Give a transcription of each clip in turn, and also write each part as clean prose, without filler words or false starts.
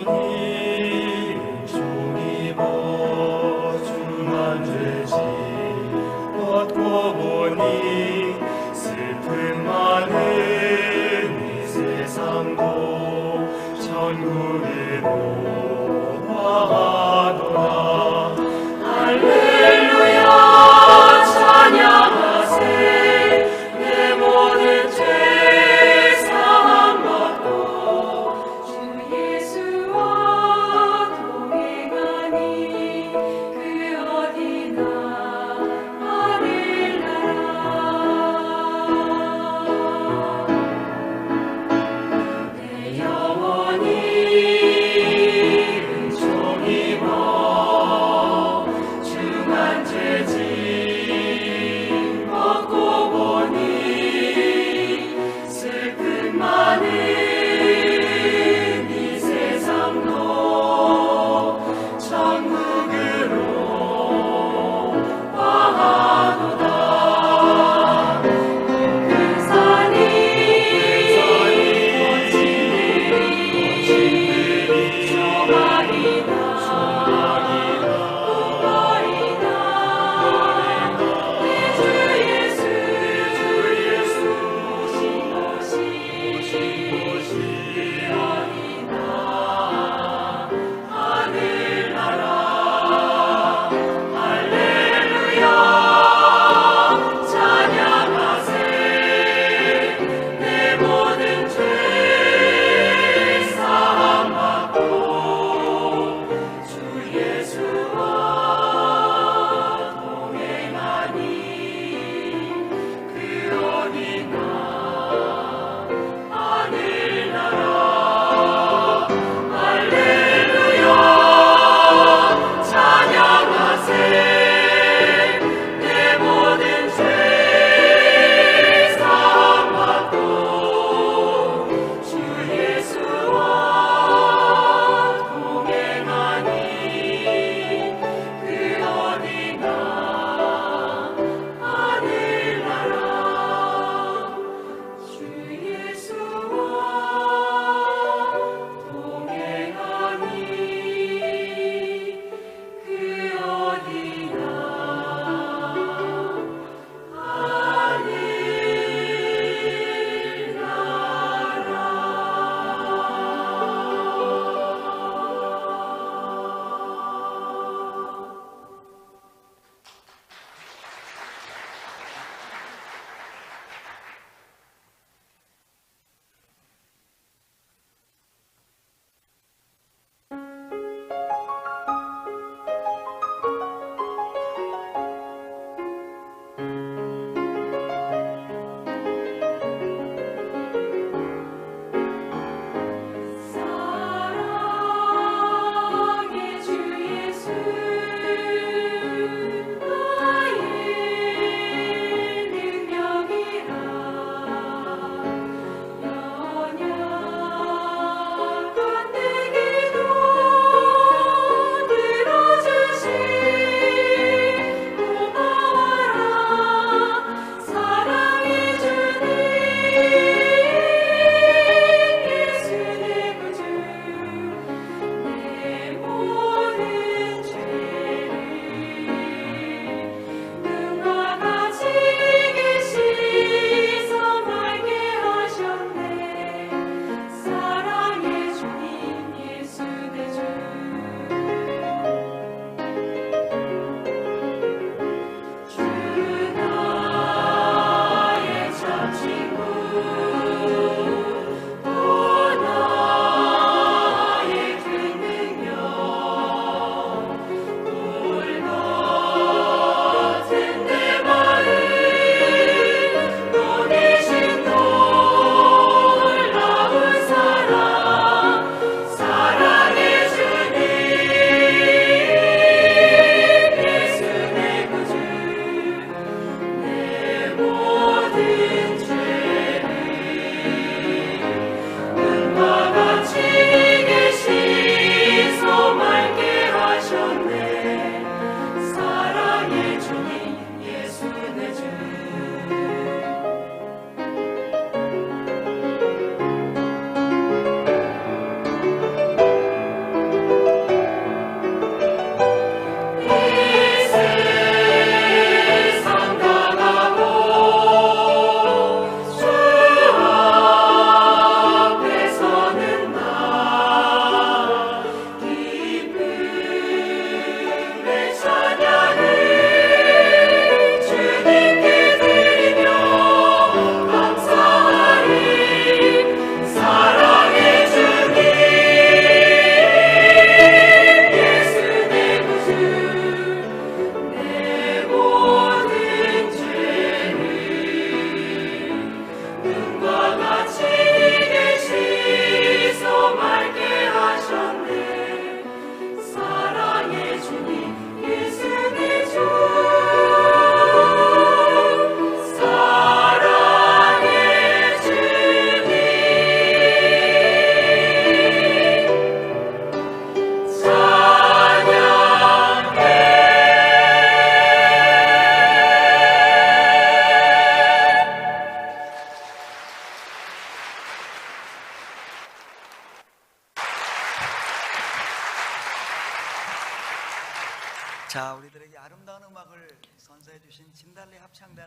영혼이 은총 입어 주만 죄지 벗고 보니 슬픔 많은 이 세상도 천국으로 화하노라. 할렐루야 찬양하세. 내 모든 죄 사함 받고 주 예수와 동행하니 그 어디나 하늘나라. 내 영혼이 은총 입어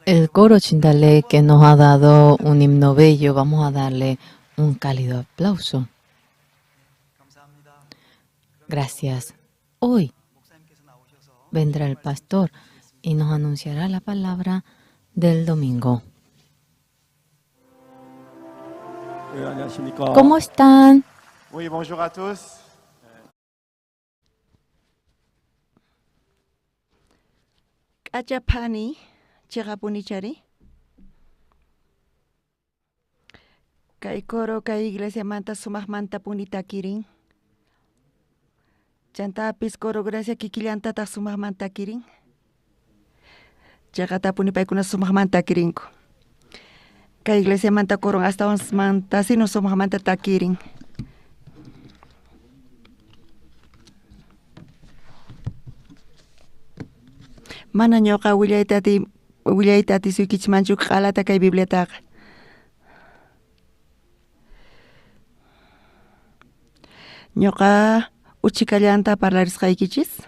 El coro Chindale que nos ha dado un himno bello, vamos a darle un cálido aplauso. Gracias. Hoy vendrá el pastor y nos anunciará la palabra del domingo. ¿Cómo están? Oui, bonjour à tous. K'achaphani chiqapunichari. Kay coro kay iglesiamanta sumaqmantapuni takirin. Chantapis coro gracia kikillantataq sumaqmanta takirin. Chayqatapuni paykuna sumaqmanta takirinku. Kay iglesiamanta coron astawan mantasino sumaqmanta takirin. Mana ñuqa willayta atisuykichmanchu q'alata kay Bibliataqa. Ñuqa uchikallanta parlarisqaykichis.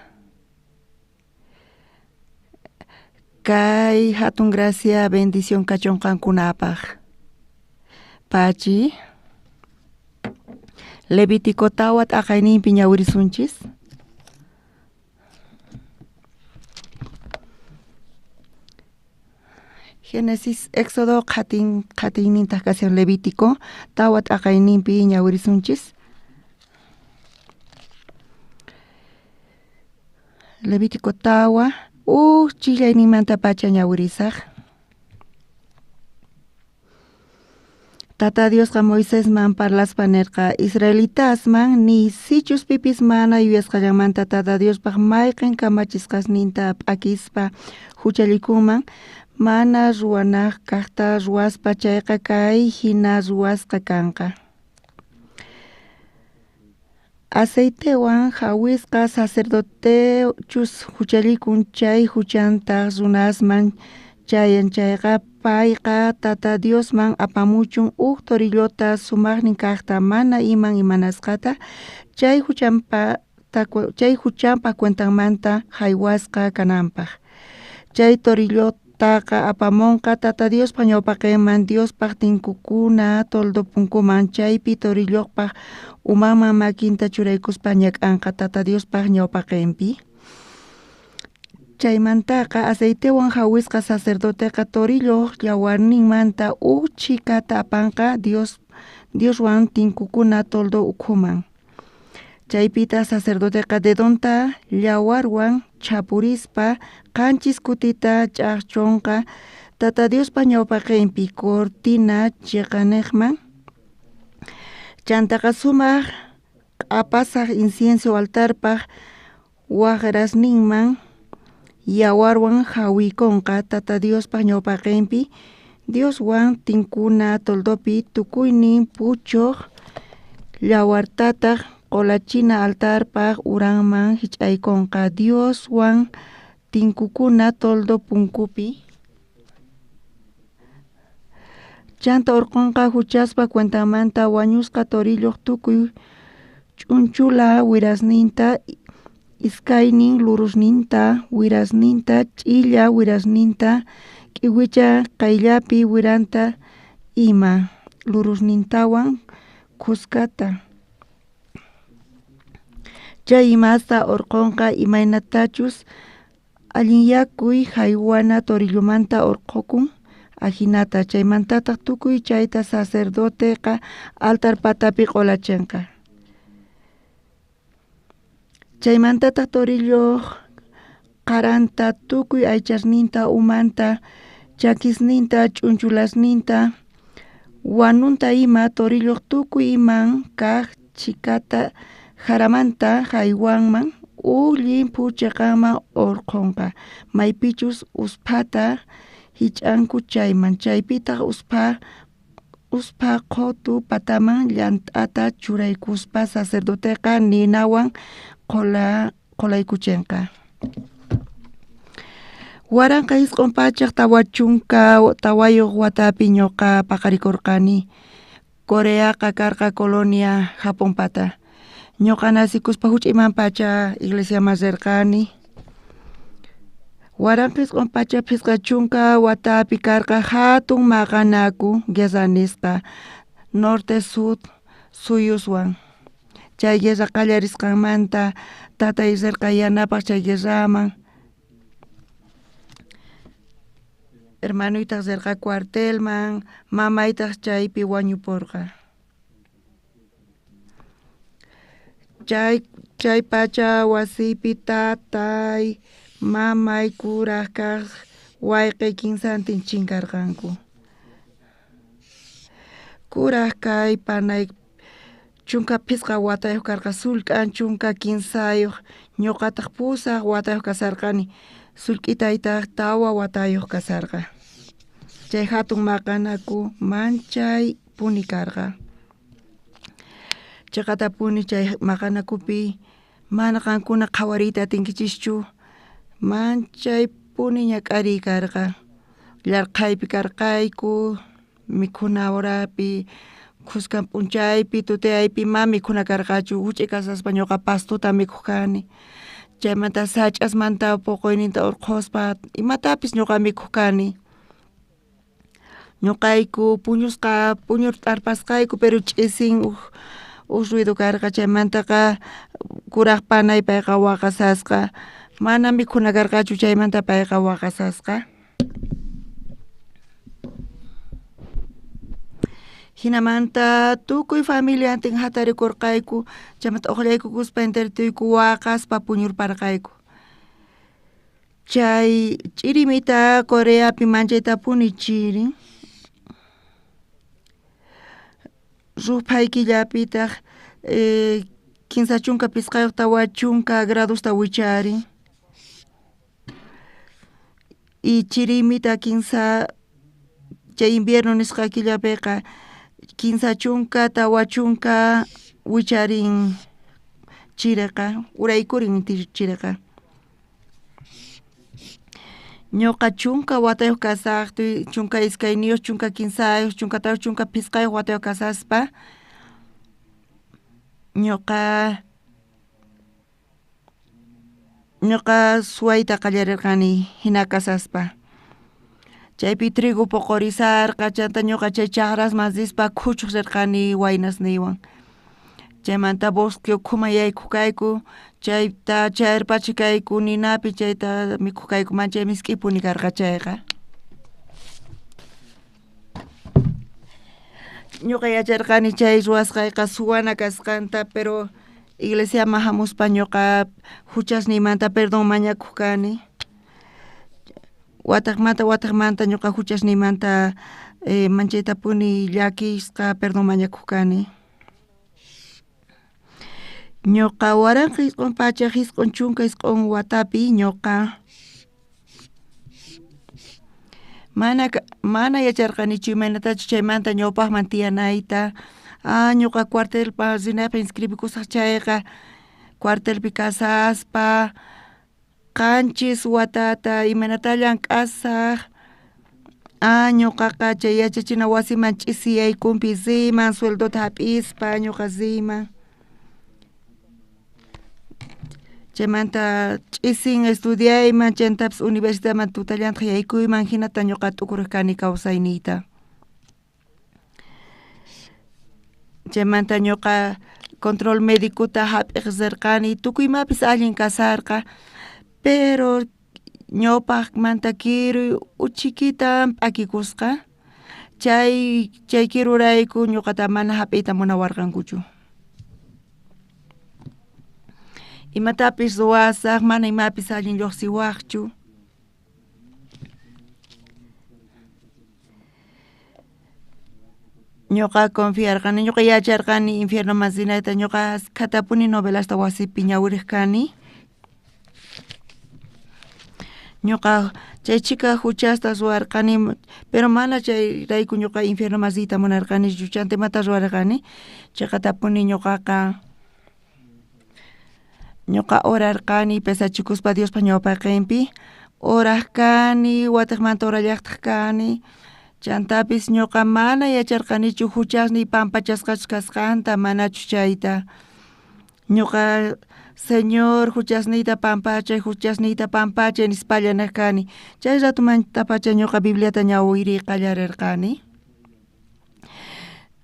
Kay hatun gracia bendición kachun qankunapaq. Pachi Levítico tawa t'aqayninpi ñawirisunchis. Génesis, Éxodo, qhatinintaq kashan Levítico, tawa t'aqayninpi ñawirisunchis. Levítico tawa, uj chillayninmantapacha ñawirisaq. Tata Diosqa Moisesman parlaspa nerqa israelitasman ni sichus pipis mana yuyasqallanmanta Tata Diospaq mayqin kamachisqasninta p'akispa huchallikunman mana ruwanaj kaqta ruwaspa chayqa kay hina ruwasqa kanqa. Aceitewan hawisqa sacerdotechus huchallikun chay huchantaq runasman chayan chayqa payqa Tata Diosman apamuchun uj torillota sumaqnin kaqta mana iman imanasqata chay huchanpa cuentanmanta haywasqa kananpaq. Chay torillotaqa apamunqa Tata Diospa ñawpaqinman Diospaq tinkukuna toldo punkuman chaypi torilloqpaq umanman makinta churaykuspa ñak'anqa Tata Diospaq ñawpaqinpi. Chaymantaqa aceitewan hawisqa sacerdoteqa torilloq yawarninmanta uj chhikata apanqa Dioswan tinkukuna toldo ukhuman. Chaypita sacerdoteqa dedonta yawarwan chhapurispa qanchis kutita ch'aqchunqa Tata Diospa ñawpaqinpi cortina chiqaniqman. Chantaqa sumaq q'apasaq incienso altarpaq waqrasninman yawarwan hawikunqa Tata Diospa ñawpaqinpi Dioswan tinkuna toldopi tukuynin puchuq yawartataq q'ulachina altarpaq uranman hich'aykunqa Dioswan tinkukuna toldo punkupi. Chanta urqunqa huchaspa cuentanmanta wañusqa torilloq tukuy ch'unchula wirasninta iskaynin lurusninta wirasninta ch'illa wirasninta k'iwicha qayllapi wiranta ima lurusnintawan khuskata. Chay imasta urqunqa imaynatachus allinyakuy haywana torillomanta urqukun ajinata chaymantataq tukuy chayta sacerdoteqa altar patapi q'ulachinqa. Chaymantataq torilloq qaranta tukuy aychasninta umanta chakisninta ch'unchulasninta wanunta ima torilloq tukuy iman kaq chhikata jaramanta haywanman uj llimphu chiqanman urqhunqa maypichus usphata hich'anku chayman chaypitaq uspha qhutu pataman llant'ata churaykuspa sacerdoteqa ninawan qhulaykuchinqa. 1944 watapi ñuqa paqarikurqani. Coreaqa karqa colonia Japonpata. Ñuqa nasikuspa huch'iymanpacha iglesiaman rirqani. 1950 watapi karqa hatun maqanaku guerra nisqa norte sud suyuswan. Chay guerra qallarisqanmanta tatay rirqa yanapaq chay guerraman. Hermanuytaq rirqa cuartelman, mamaytaq chaypi wañupurqa. Chay pacha wasiypi tatay, mamay, kuraj kaq wayqi kinsantin chinkarqanku. Kuraj kay panay 15 watayuq karqa, sullk'an 13, ñuqataq 8 watayuq kasarqani, sullk'itaytaq 4 watayuq kasarqa. Chay hatun maqanaku manchay puni karqa. Chiqatapuni chay maqanakupi mana qankuna qhawariyta atinkichischu, manchay puni ñak'ariy karqa. Llarqhaypi karqayku, mikhuna horapi, khuskan p'unchaypi, tutayaypi ma mikhuna karqachu, huch'uy kasaspa ñuqa pastuta mikhuq kani. Chaymanta sach'asmanta puquyninta urqhuspa imatapis ñuqa mikhuq kani. Ñuqayku puñusqa puñur t'arpasqayku, pero ch'isin uj ruido karqa, chaymantaqa kuraj panay payqa waqasasqa, mana mikhuna karqachu, chaymanta payqa waqasasqa. Hinamanta tukuy familiantin hatarikurqayku, chaymanta uqllaykukuspa enterituyku waqaspa puñurparqayku. Chay ch'irimita Coreapi manchaytapuni chirin. Ruphay killapitaq 35 40 gradosta wicharin. Y chirimita kinsa chay invierno nisqa killapiqa 30 40 wicharin chiriqa, uraykurin chiriqa. Ñuqa 10 watayuq kasaqtuy, 12, 13, 14, 15 watayuq kasaspa ñuqa suwayta qallarirqani hina kasaspa. Chaypi trigo puqurisarqa, chanta ñuqa chay chaqrasman rispa khuchuq rirqani waynasniywan. Chaymanta bosque ukhuman yaykuq kayku, chayta chayrpachikayku ninapi, chayta mikhuq kayku, manchay misk'ipuni karqa chayqa. Ñuqa yacharqani chay ruwasqayqa suwana kasqanta, pero iglesiaman hamuspa ñuqa huchasniymanta perdón mañakuq kani. Wataqmanta ñuqa huchasniymanta manchaytapuni llakisqa perdón mañakuq kani. Ñuqa 1999 watapi ñuqa mana yacharqanichu imaynatachu chaymanta ñawpaqman tiyanayta. Ñuqa cuartelpa rinaypaq inscribikusaq chayqa cuartelpi kasaspa 7 watata imaynata llank'asaq. Ñuqaqa chay yachachina wasiman ch'isiyaykunpi riyman, sueldota hap'ispa ñuqa riyman. Chaymanta ch'isin estudiayman, chantapis universidadman tutallantaq yaykuyman, hinata ñuqa t'ukuriq kani kawsayniyta. Chaymanta ñuqa control médicota hap'iq rirqani, tukuy imapis allin kasarqa, pero ñawpaqmanta kiruy uchikitan p'akikusqa, chay kirurayku ñuqata mana hap'iyta munawarqankuchu. Imatapis ruwasaq, mana imapis allin lluqsiwaqchu. Ñuqa confiarqani, ñuqa yacharqani infiernoman rinayta, ñuqa askhatapuni novelasta wasipi ñawiriq kani. Ñuqa chay chika huchasta ruwarqani, pero mana chayrayku ñuqa infiernoman riyta munarqanichu, chanta imata ruwarqani, chiqatapuni ñuqaqa ñuqa orarqani pesachikuspa Diospa ñawpaqinpi, oraq kani, watiqmanta orallaqtaq kani, chantapis ñuqa mana yacharqanichu huchasniy pampachasqachus kasqanta, manachu chayta. Ñuqa Señor huchasniyta pampachay, huchasniyta pampachay nispalla nej kani. Chay ratomantapacha ñuqa Bibliata ñawiriy qallarirqani.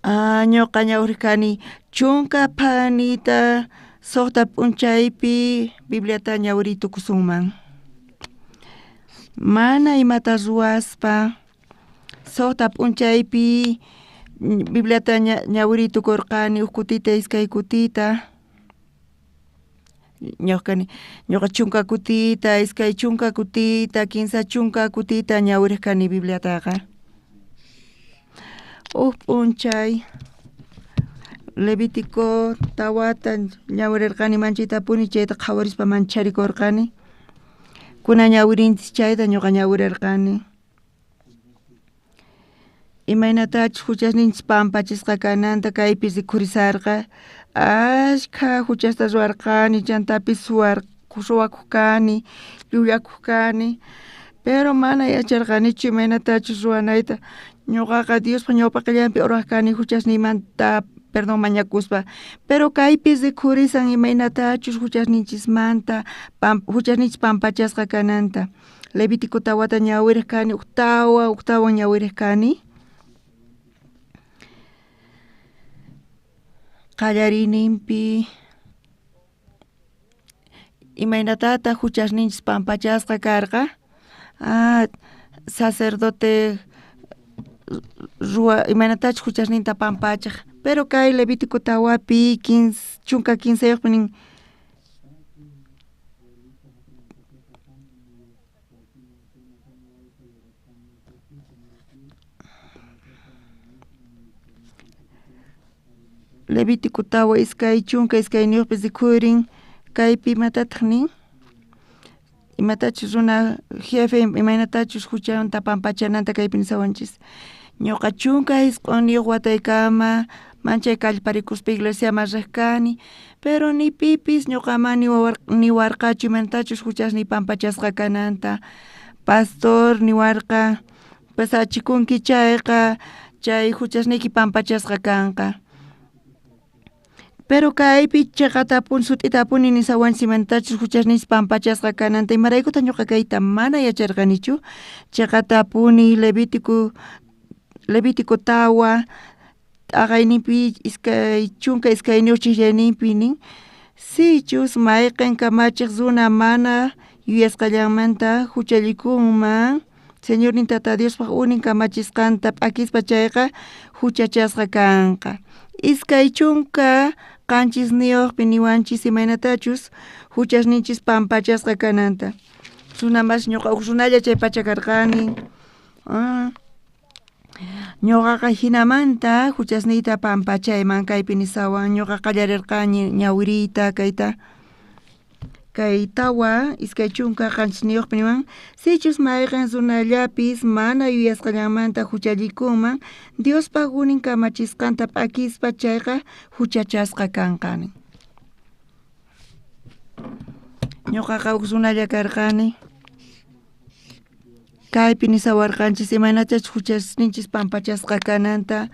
Ñuqa ñawiriq kani chunka phanita suqta p'unchaypi Bibliata ñawiriy tukusunman. Mana imata ruwaspa suqta p'unchaypi Bibliata ñawiriy tukurqani huk kutita iskay kutita. Ñuqani ñuqa chunka kutita, iskay chunka kutita, kinsa chunka kutita ñawiriq kani Bibliataqa. Huk p'unchay Levítico tawata ñawirirqani manchaytapuni chayta qhawarispa mancharikurqani. Kuna ñawirinchis chayta ñuqa ñawirirqani. Imaynatachus huchasninchis pampachisqa kananta kaypi rikhurisarqa. Ashkha huchasta ruwarqani, chantapis suwakuq kani, llullakuq kani, pero mana yacharqanichu imaynatachus ruwanayta. Ñuqaqa Diospa ñawpaqillanpi uraq kani huchasniymanta perdón mañakuspa, pero kaypi rikhurisan imaynatachus huchasninchismanta huchasninchis pampachasqa kananta. Levítico tawata ñawiriq kani, uktawan ñawiriq kani. Qallariyninpi imaynatataq huchasninchis pampachasqa karqa. Sacerdote ruwa imaynatachus huchasninta pampachaq, pero kay Levítico tawapi chunka kinsayuqpi nin Levítico tawa iskay chunka iskayniyuqpi rikhurin kaypi imatataq nin imatachus runa jefe imaynatachus huchanta pampachananta kaypi nisawanchis. Ñuqa chunka isq'unniyuq wataykama manchay kallparikuspa iglesiaman riq kani, pero ni pipis ñuqaman niwarqachu imaynatachus huchasniy pampachasqa kananta. Pastor niwarqa pesachikunki chayqa chay huchasniyki pampachasqa kanqa. Pero kaypi chiqatapuni sut'itapuni nisawanchis imaynatachus huchasninchis pampachasqa kananta. Imaraykutaq ñuqa kayta mana yacharqanichu. Chiqatapuni Levítico tawa t'aqayninpi iskay chunka iskayniyuq ch'isllayninpi nin sichus mayqin kamachiq runa mana yuyasqallanmanta huchallikunman Señornin Tata Diospaq unin kamachisqanta p'akispa chayqa huchachasqa kanqa. Iskay chunka qanchisniyuqpi niwanchis imaynatachus huchasninchis pampachasqa kananta. Runa mas ñuqa huk runalla chay pacha karqani. Ñuqaqa hinamanta huchasniyta pampachayman kaypi nisawan ñuqa qallarirqani ñawiriyta kayta. Kay tawa iskay chunka qanchisniyuqpi niwan sichus mayqin runallapis mana yuyasqallanmanta huchallikunman Diospaq unin kamachisqanta p'akispa chayqa huchachasqa kanqani. Ñuqaqa huk runalla karqani. Kaypi nisawarqanchis imaynatachus huchasninchis pampachasqa kananta.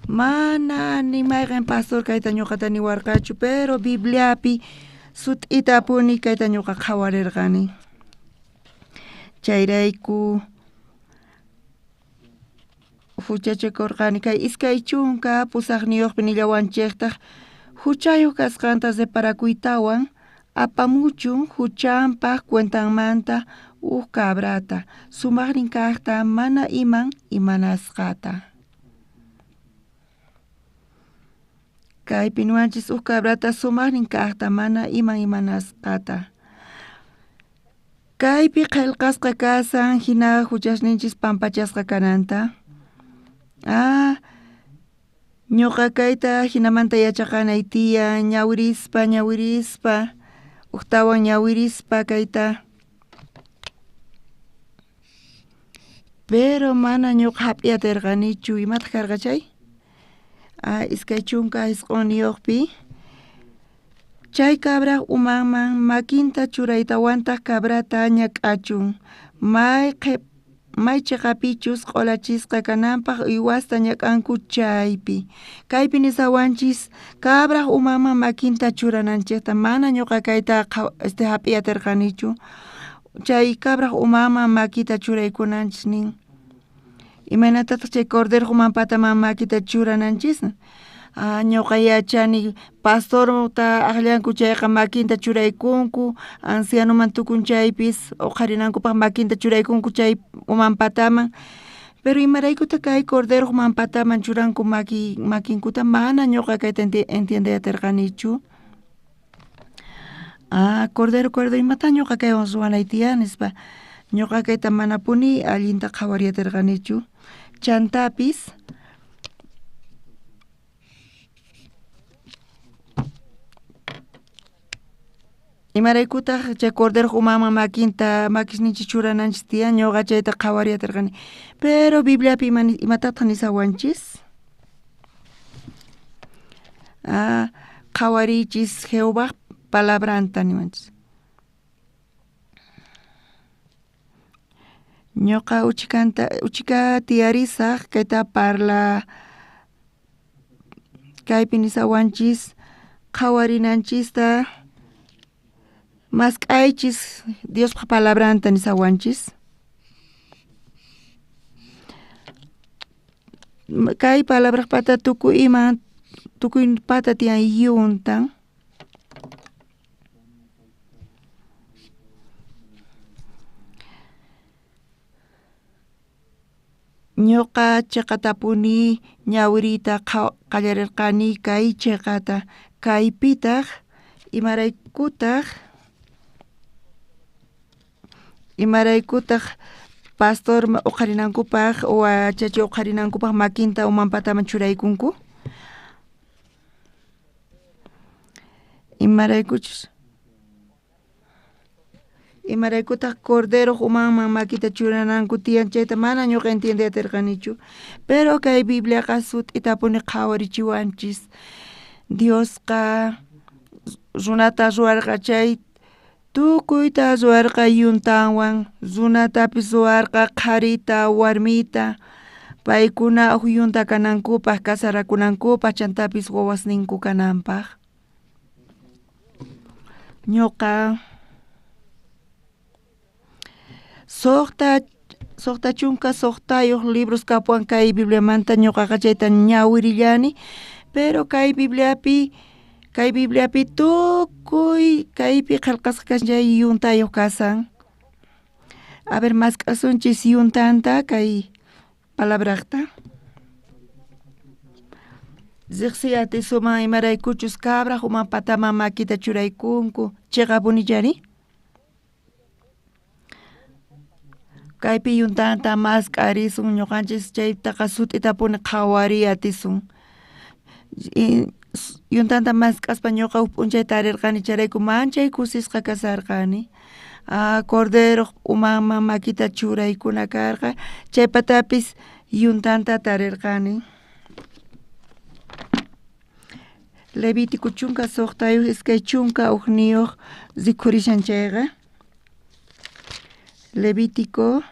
Mana ni mayqin pastor kayta ñuqata niwarqachu, pero Bibliapi sut'itapuni kayta ñuqa qhawarirqani. Chayrayku huchachakurqani kay iskay chunka pusaqniyuqpi nillawanchiktaq huchayuq kasqanta reparakuytawan apamuchun huchanpaq cuentanmanta huk cabrata sumaqnin kaqta mana iman imanasqata. Kaypi niwanchis huk cabrata sumaqnin kaqta mana iman imanasqata. Kaypi qillqasqa kasan hina huchasninchis pampachasqa kananta. Ñuqa kayta hinamanta yachaqanay tiyan ñawirispa ñawirispa uktawan ñawirispa kayta. Pero mana ñuqa hap'iyatirqanichu. Imataq karqa chay? Iskay chunka isq'unniyuqpi chay cabraq umanman makinta churaytawantaq cabrata ñak'achun. May cheqapichus q'olachisqa kananpaj uywasta ñak'anku chaypi. Kaypi nisawanchis cabraj umanman makinta churananchejta, mana ñuqa kayta hap'iy aterqanichu. Chay cabraj umanman makita churaykunanchis nin. Imaynatataq chay corderoj uman pataman makita churananchis? Ñuqa yachani pastorta aqllanku chayqa makinta churaykunku, ancianoman tukun chaypis uqharinankupaq makinta churaykunku chay uman pataman. Pero imaraykutaq kay corderoj uman pataman churanku makinkuta mana ñuqa kayta entiendey aterqanichu. Cordero, cordero, imata ñuqa kaywan ruwanay tiyan nispa. Ñuqa kayta manapuni allinta qhawariy aterqanichu. Chantapis imaraykutaq chay corderoj umanman makinta makisninchis churananchis tiyan, ñuqa chayta qhawariy aterqani. Pero Bibliapi imatataq nisawanchis? Qhawariychis Jehovaj palabranta niwanchis. Ñuqa uchika tiyarisaj kayta parla kaypi nisawanchis qhawarinanchista mask'aychis Diospaj palabranta nisawanchis. Kay palabrajpata tukuy ima tukuy pata tiyan yuntan. Ñuqa cheqatapuni ñawiriyta qallarirqani kay cheqata, kaypitaq imaraykutaq pastor uqharinankupaq o chachi uqharinankupaq makinta uman pataman churaykunku? Imaraykutaq corderoj umanman makita churananku tiyan chayta mana ñuqa entiendey aterqanichu. Pero kay Bibliaqa sut'itapuni qhawarichiwanchis. Diosqa runata ruwarqa chay tukuyta ruwarqa yuntanwan, runatapis ruwarqa qharita, warmita, paykuna uj yunta kanankupaq, casarakunankupaq, chantapis wawasninku kananpaq. Ñuqa 66 libros kapuwan kay Bibliamanta ñuqaqa chayta ñawirillani, pero kay Bibliapi tukuy kaypi qillqasqa kashan chay yuntayuq kasan. A ver, mask'asunchis yuntanta kay palabraqta. Riqsiy atisuman imaraykuchus cabraj uman pataman makita churaykunku, chiqapunichari? Kaypi yuntanta mask'arisun ñuqanchis chaytaqa sut'itapuni qhawariy atisun. Yuntanta mask'aspa ñuqa huk p'unchay tarirqani chayrayku manchay kusisqa kasarqani. Corderoj umanman makita churaykuna karqa, chaypatapis yuntanta tarirqani. Levítico 16 21 rikhurishan chayqa. Levítico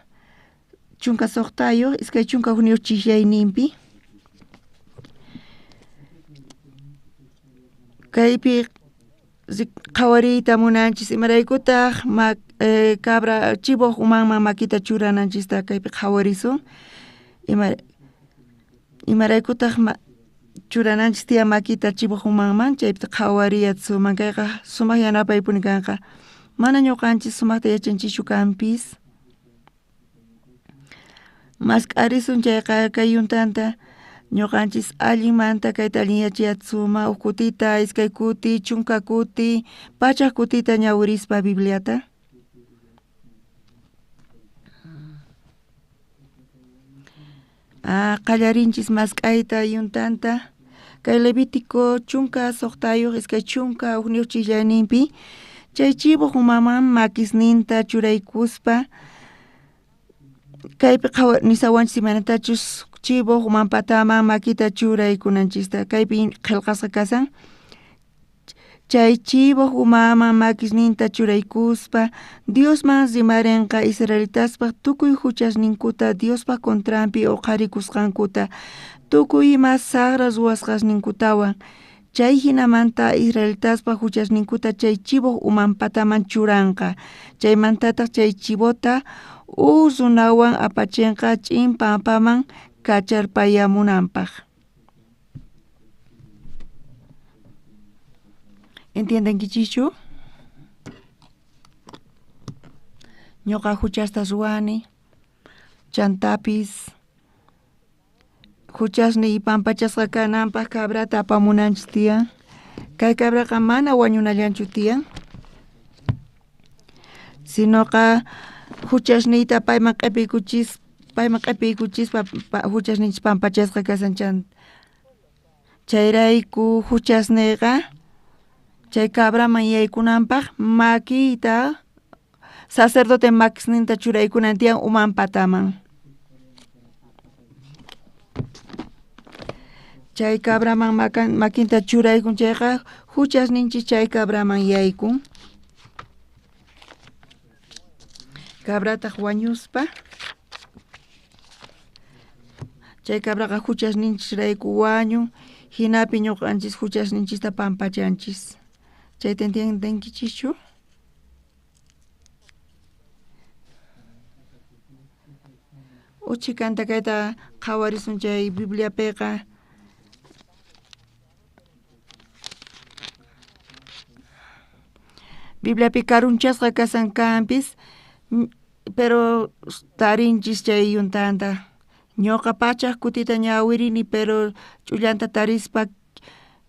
16 21 chijyayninpi. Kaypi qhawariyta munanchis imaraykutaq cabra chivoj umanman makita churananchista kaypi qhawarisun. Imaraykutaq churananchis tiyan makita chivoj umanman chaypi qhawariyatsuman kayqa sumaq yanapaypuni kanqa. Mana ñuqanchis sumaqta yachanchischu kanpis. Mask'arisun chayqa kay yuntanta ñuqanchis allinmanta kayta allin yachayatsuma huk kutita, iskay kuti, 10 kuti, 100 kutita ñawirispa Bibliata. Qallarinchis mask'ayta yuntanta. Kay Levítico 16 21 chillayninpi chay chivoj umanman makisninta churaykuspa kaypi nisawanchis imaynatachus chivoj uman pataman makita churaykunanchista kaypi qillqasqa kasan. Chay chivoj umaman makisninta churaykuspa Diosman rimarenqa israelitaspaj tukuy juchasninkuta Diospa contranpi uqharikusqankuta, tukuy ima sajra ruwasqasninkutawan. Chay jinamanta israelitaspaj juchasninkuta chay chivoj uman pataman churanqa. Chaymantataj chay chivota uj runawan apachenqa ch'in pampaman kacharpayamunanpaj. ¿Entiendenkichischu? Ñuqa juchasta ruwani, chantapis juchasniy pampachasqa kananpaj cabrata apamunanchis tiyan. Kay cabraqa mana wañunallanchu tiyan, sinoqa juchasniyta payman q'ipiykuchispa juchasninchis pampachasqa kasan. Chayrayku juchasniyqa chay cabraman yaykunanpaj makiyta sacerdote makisninta churaykunan tiyan uman pataman. Chay cabraman makinta churaykun chayqa juchasninchis chay cabraman yaykun. Cabrataj wañuspa chay cabraqa juchasninchisrayku wañun, jinapi ñuqanchis juchasninchista pampachanchis. Chayta entiendenkichischu? Uchikanta kayta qhawarisun chay Bibliapiqa. Bibliapi karunchasqa kasan kanpis, pero tarinchis chay yuntanta. Ñuqa pachaj kutita ñawirini, pero ch'ullanta tarispa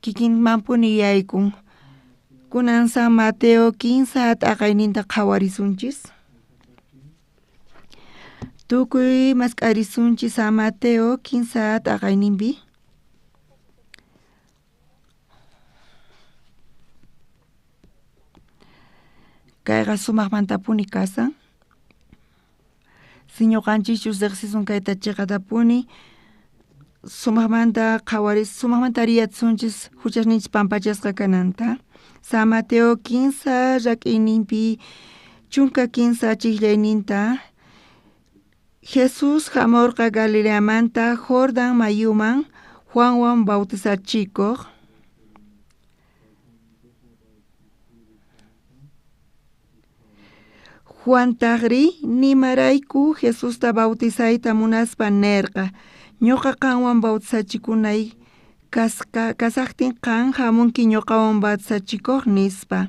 kikinmanpuni yaykun. Kunan San Mateo 15 t'aqayninta qhawarisunchis. Tukuy mask'arisunchis San Mateo 15 t'aqayninpi. Kayqa sumaqmantapuni kasan. Si ñuqanchischus riqsisun kayta chiqatapuni, sumaqmanta qhawaris, sumaqmanta riyatsunchis juchasninchis pampachasqa kananta. San Mateo 15 rak'iyninpi 13 chijllayninta Jesús jamorqa Galileamanta Jordan mayuman Juanwan bautizachikoj. Juantajri nimarayku Jesusta bautizayta munaspa nerqa, ñuqa qanwan bautizachikunay kasajtin qan jamunki ñuqawan bautizachikoj nispa.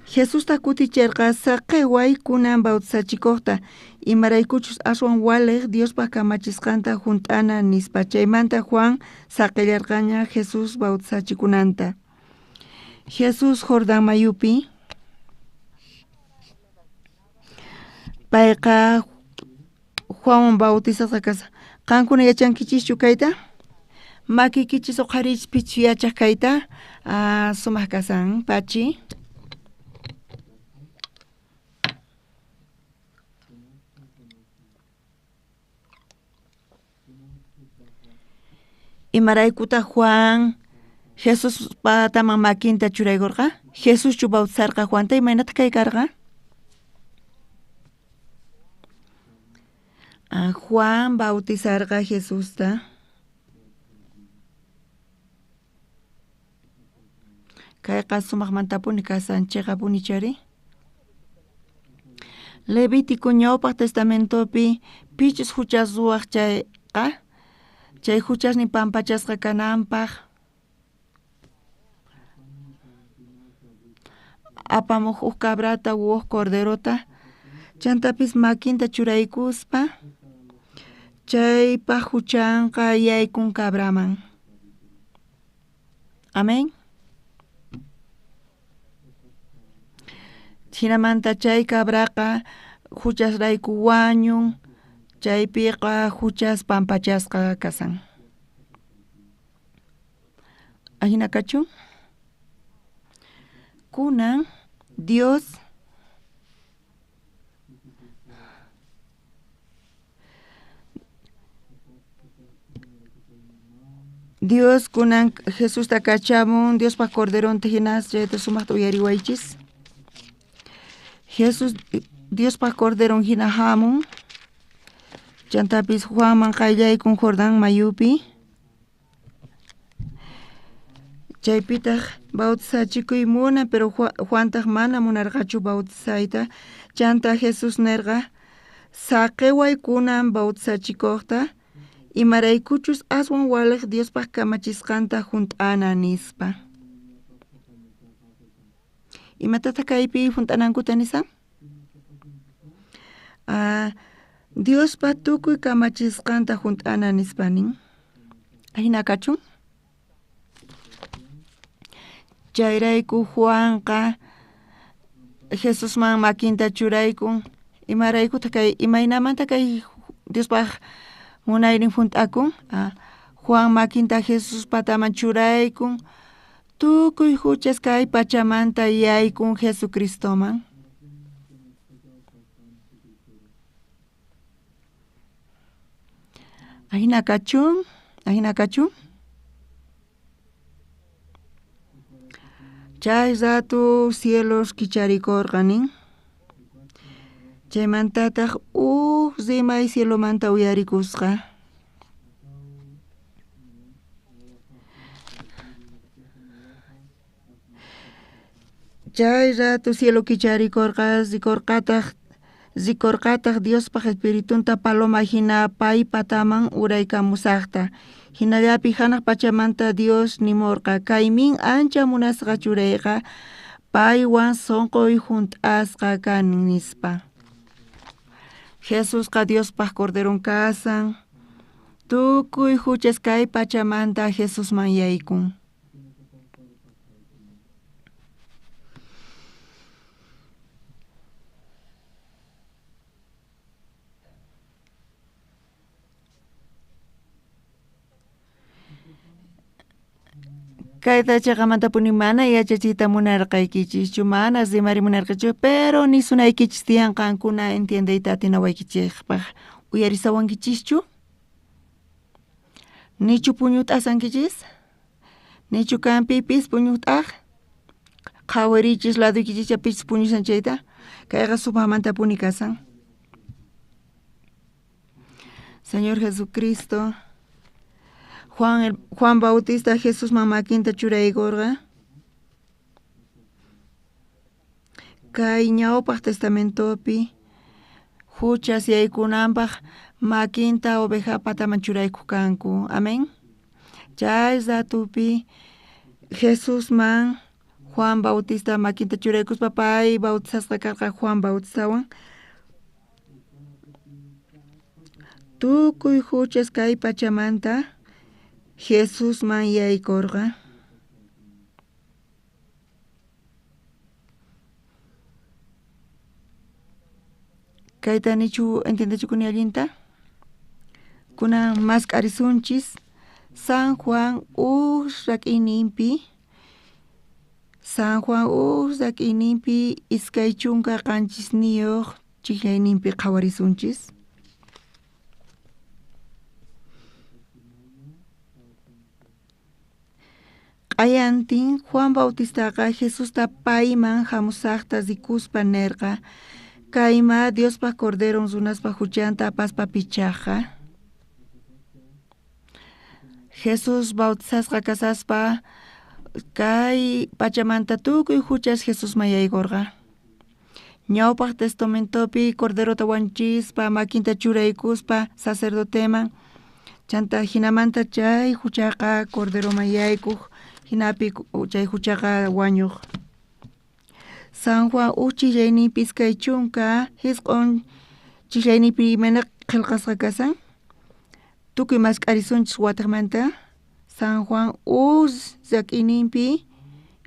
Jesusta kuticherqa saqeway kunan bautizachikojta, imaraykuchus aswan walej Diospa kamachisqanta junt'ana nispa. Chaymanta Juan saqellarqaña Jesús bautizachikunanta. Jesús Jordán mayupi payqa Juanwan bautizasqa kasqa. Qankuna yachankichischu kayta? Makiykichis uqharichis pichu yachaj kayta? Sumaq kasan, pachi. Imaraykutaq Juan Jesús pataman makinta churaykurqa? Jesuschu bautizarqa Juanta? Imaynataq kay karqa? Juan bautizarqa Jesusta. Kayqa sumaqmantapuni kasan, chiqapuni chari. Levítico ñawpaq testamentopi pichus juchas ruwaq chayqa, chay juchasnin pampachasqa kananpaq apamuq uj cabrata u uj corderota, chantapis makinta churaykuspa chaypaq juchanqa yaykun cabraman. Amén. Jinamanta chay cabraqa juchasrayku wañun, chaypiqa juchas pampachasqa kasan. Ajina kachun. Kunan Dios Dios kunan Jesusta kachamun Diospaj Corderonta hina chayta sumaqta uyariwaychis. Jesús Diospaj Corderon hina hamun. Chantapis Juanman qayllaykun Jordán mayupi. Chaypitaq bautizachikuy munan, pero Juantaq mana munarqachu bautizayta. Chanta Jesús nerqa saqiway kunan bautizachikuqta, imaraykuchus aswan waliq Diospaj kamachisqanta hunt'ana nispa. Imatataq kaypi hunt'anankuta nisan? Diospa tukuy kamachisqanta hunt'ana nispa nin. Ahina kachun. Chayrayku Juanqa Jesusman makinta churaykun. Imaraykutaq kay imaynamanta kay Diospaj munaynin hunt'akun? Juan makinta Jesús pataman churaykun. Tukuy huchas kay pachamanta yaykun Jesucristoman. Ahina kachun, ahina kachun. Chay rato cielos kicharikorqa nin. Chaymantataq uj rimay cielomanta uyarikusqa. Chay rato cielo kicharikorqa, rikorqataq Diospaj Espiritunta paloma hina pay pataman uraykamusaqta. Hinallapi hanaq pachamanta Dios nimorqa, kaymin ancha munasqa churayqa, paywan sunquy hunt'asqa kani nispa. Jesusqa Diospaj Corderon kasan, tukuy huchas kay pachamanta Jesusman yaykun. Kayta chaqamantapuni mana yachachiyta munarqaykichischu, mana rimari munarqaychu, pero nisunaykichis tiyan qankuna entiendeyta atinawaykichikpaq. Uyarisawankichischu? Nichu puñut'asankichis? Nichu kanpipis puñut'aq? Qhawarichis laduykichicha pichis puñusan chayta. Kayqa sumaqmantapuni kasan. Señor Jesucristo, Juan Bautista Jesusman makinta churaykurqa. Kay ñawpaq testamentopi huchas yaykunanpaq makinta oveja pataman churaykuq kanku. Amén. Chay ratupi Jesusman Juan Bautista makinta churaykuspa pay bautizasqa karqa Juan Bautistawan. Tukuy huchas kay pachamanta Jesusman yaykurqa. Kayta nichu entiendechukuni allinta? Kunan mask'arisunchis San Juan uj rak'iyninpi, San Juan uj rak'iyninpi 27 chijllayninpi qhawarisunchis. Q'ayantin Juan Bautistaqa Jesusta payman hamusaqta rikuspa nerqa, kayma Diospaj Corderon runaspa huchanta apaspa pichaqqa. Jesús bautizasqa kasaspa kay pachamanta tukuy huchas Jesusman yaykurqa. Ñawpaq testamentopi Corderota wanchispa makinta churaykuspa sacerdoteman, chanta hinamanta chay huchaqa Corderoman yaykuq, hinapi chay huchaqa wañuq. San Juan uj chillayninpi 29 chillayninpi imayna qillqasqa kasan. Tukuy mask'arisunchis wataqmanta. San Juan uj rak'iyninpi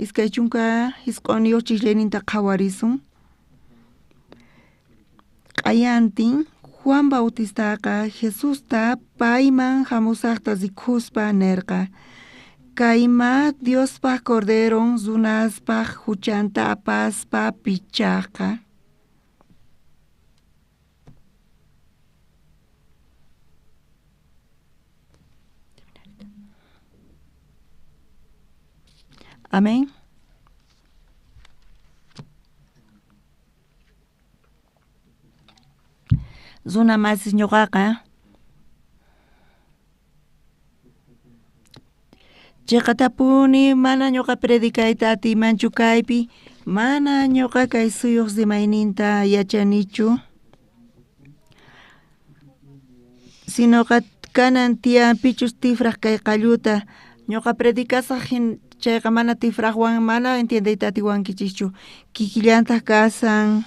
29 chillayninta qhawarisun. Q'ayantin Juan Bautistaqa Jesusta payman hamusaqta rikuspa nerqa, kayma Diospaj Corderon runaspaj huchanta apaspa pichaqqa. Amén. Runa masis ñuqaqa chiqatapuni mana ñuqa predicayta atiymanchu kaypi, mana ñuqa kay suyuq rimayninta yachanichu. Sinoqa kanan tiyan pichus tifraq kay qalluta ñuqa predicasaq chayqa mana tifraqwan mana entiendeyta atiwankichischu, kikillantaq kasan.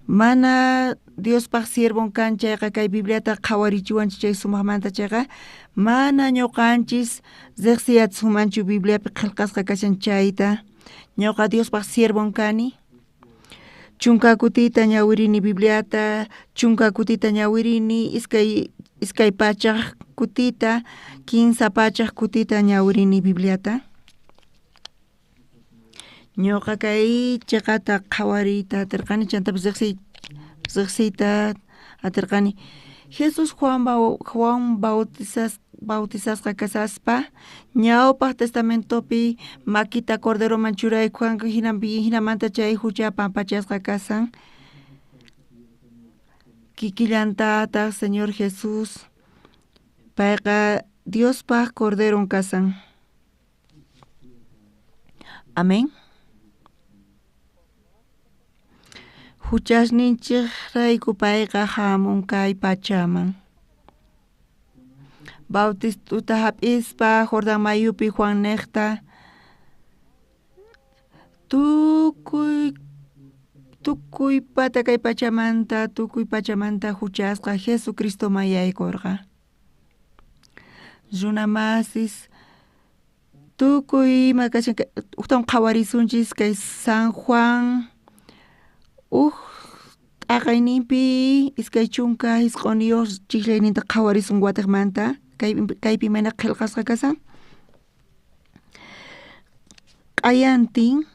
Mana Diospaq siervon kan chayqa kay Bibliata qhawarichiwanchis chay sumaqmanta chayqa mana ñuqanchis riqsiyatsunmanchu Bibliapi qillqasqa kashan chayta. Ñuqa Diospaq siervon kani. 10 kutita ñawirini Bibliata, 10 kutita ñawirini, 200 kutita, 300 kutita ñawirini Bibliata. Ñuqa kay chiqata qhawariyta atirqani, chantapis riqsiyta atirqani. Jesús Juan bautizasqa kasaspa ñawpaq testamentopi makita corderoman churaykuwanku hinamanta chay hucha pampachasqa kasan. Kikillantataq Señor Jesús payqa Diospaq corderon kasan. Amén. Huchasninchikrayku payqa hamun kay pachaman. Bautistuta hap'ispa Jordán mayupi Juan niqta tukuy pata kay pachamanta, tukuy pachamanta huchasqa Jesucristoman yaykurqa. Runa masis tukuy ima kashan ujtawan qhawarisunchis kay San Juan uj t'aqayninpi 29 chiklayninta qhawarisun watiqmanta kaypi imayna qillqasqa kasan. Q'ayantin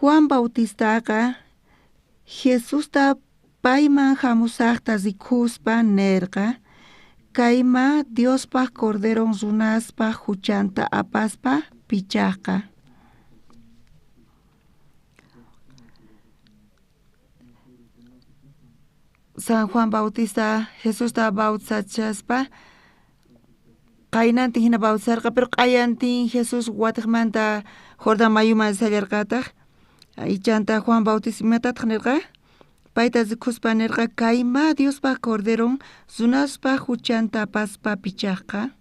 Juan Bautistaqa Jesusta payman hamusaqta rikuspa nerqa kayma Diospaq corderon runaspaq huchanta apaspa pichaqqa. San Juan Bautista Jesusta bautizachaspa qaynantin hina bautizarqa, pero q'ayantin Jesús watiqmanta Jordán mayuman sallarqataq. Chanta Juan Bautista imatataq nirqa? Payta rikuspa nirqa kayma Diospaq corderon runaspaq huchanta apaspa pichaqqa.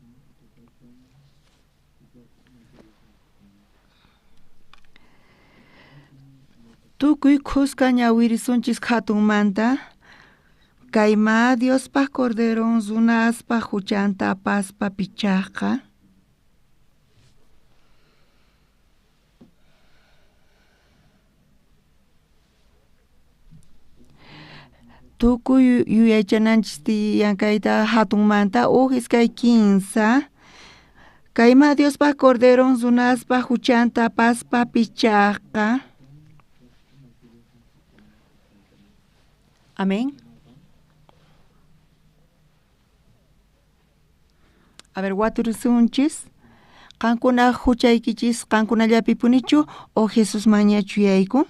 Tukuy khuska ñawirisunchis hatunmanta. Kayma Diospaq corderon runaspaq huchanta apaspa pichaqqa. Tukuy yuyaychananchis tiyan kayta hatunmanta 1, 2, 3. Kayma Diospaq corderon runaspaq huchanta apaspa pichaqqa. Amén. A ver, waturisunchis, qankuna huchaykichis qankunallapi punichu o Jesús mañachu yayku?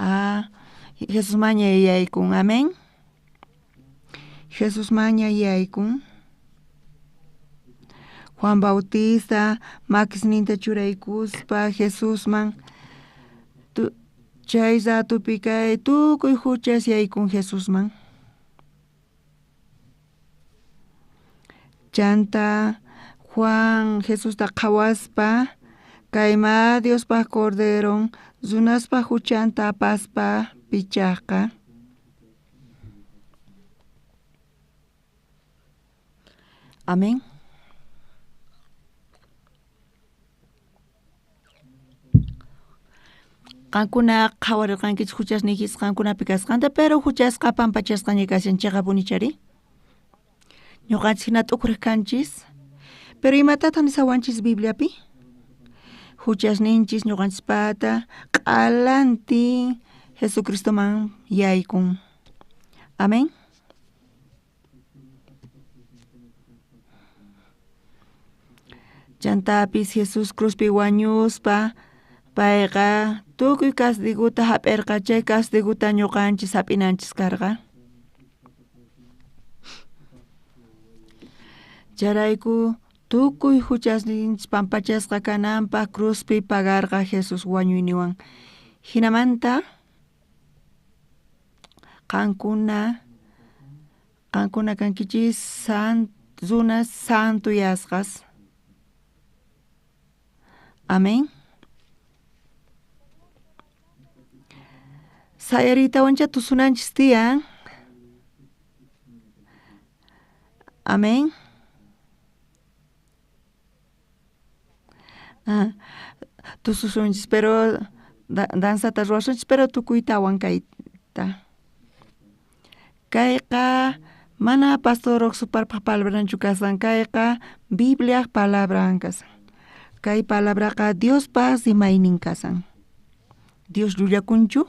Ah, Jesús maña yaykun, amén. Jesús maña yaykun. Juan Bautista makisninta churaykuspa Jesusman chay ratupi kay tukuy huchas yaykun Jesusman. Chanta Juan Jesusta qhawaspa kayma Diospaq corderon runaspaq huchanta apaspa pichaqqa. Amén. Qankuna qhawarirqankichis huchasniykichis qankunapi kasqanta, pero huchasqa pampachasqaña kashan chiqapuni chari. Ñuqanchis hina t'ukuriq kanchis. Pero imatataq nisawanchis Bibliapi? Huchasninchis ñuqanchispata q'alantin Jesucristoman yaykun. Amén. Chantapis Jesús cruzpi wañuspa payqa tukuy castiguta hap'irqa, chay castiguta ñuqanchis hap'inanchis karqa. Chayrayku tukuy huchasninchis pampachasqa kananpaq cruzpi pagarqa Jesús wañuyniwan. Hinamanta qankuna kankichis runas santuyasqas. Amén. Sayariytawancha tusunanchis tiyan. Amén. Tususunchis, pero danzata ruwasunchis, pero tukuytawan kayta. Kayqa mana pastor Oxuparpaj palabranchu kasan, kayqa Bibliaj palabran kasan. Kay palabraqa Diospaj rimaynin kasan. Dios llullakunchu?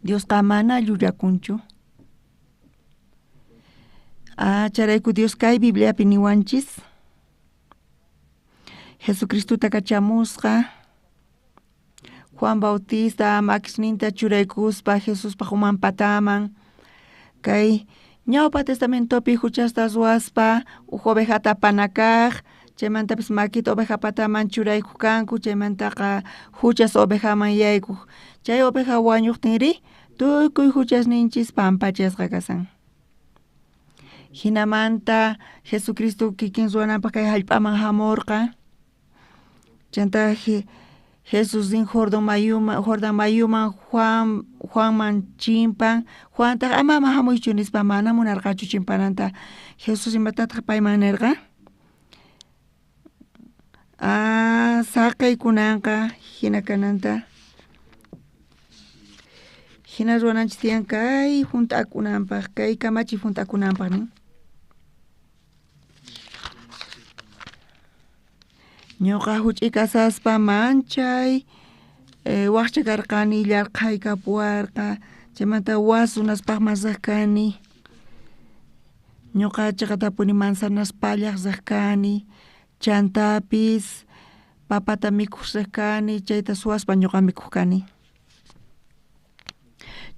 Diosqa mana llullakunchu. Chayrayku Dios kay Bibliapi niwanchis. Jesucristuta kachamusqa Juan Bautista makisninta churaykuspa Jesuspaj uman pataman. Kay ñawpa testamentopi huchasta ruwaspa uj ovejata panakaj, chaymantapis makita oveja pataman churaykuq kanku, chaymantaqa huchas ovejaman yaykuq. Chay oveja wañuqtinri tukuy huchasninchis pampachasqa kasan. Hinamanta Jesucristo kikin ruwananpaq kay hallp'aman hamurqa. Chanta Jesús rin Jordán mayuman Juanman chimpan, Juantaq amama hamuychu nispa mana munarqachu chimpananta. Jesús imatataq payman nirqa? Saqay kunanqa hina kananta. Hina ruwananchis tiyan kay hunt'akunanpaq, kay kamachiy hunt'akunanpaq nin. Ñuqa huch'i kasaspa manchay waqcha karqani, llarqhay kapuwarqa, chaymanta was runaspaqman riq kani. Ñuqa chaqatapuni manzanas pallaq riq kani, chantapis papata mikhuq riq kani, chayta suwaspa ñuqa mikhuq kani.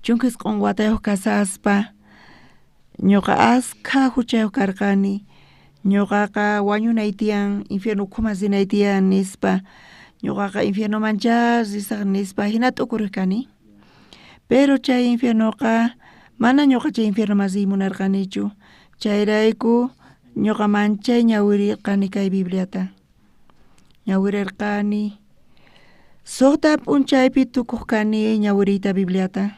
19 watayuq kasaspa ñuqa askha huchayuq karqani. Ñuqaqa wañunay tiyan, infierno ukhuman rinay tiyan nispa, ñuqaqa infiernomancha risaq nispa hina t'ukuriq kani. Pero chay infiernoqa mana ñuqa chay infiernoman riy munarqanichu. Chayrayku ñuqa manchay ñawirirqani kay Bibliata. Ñawirirqani 6 p'unchaypi tukuq kani ñawiriyta Bibliata.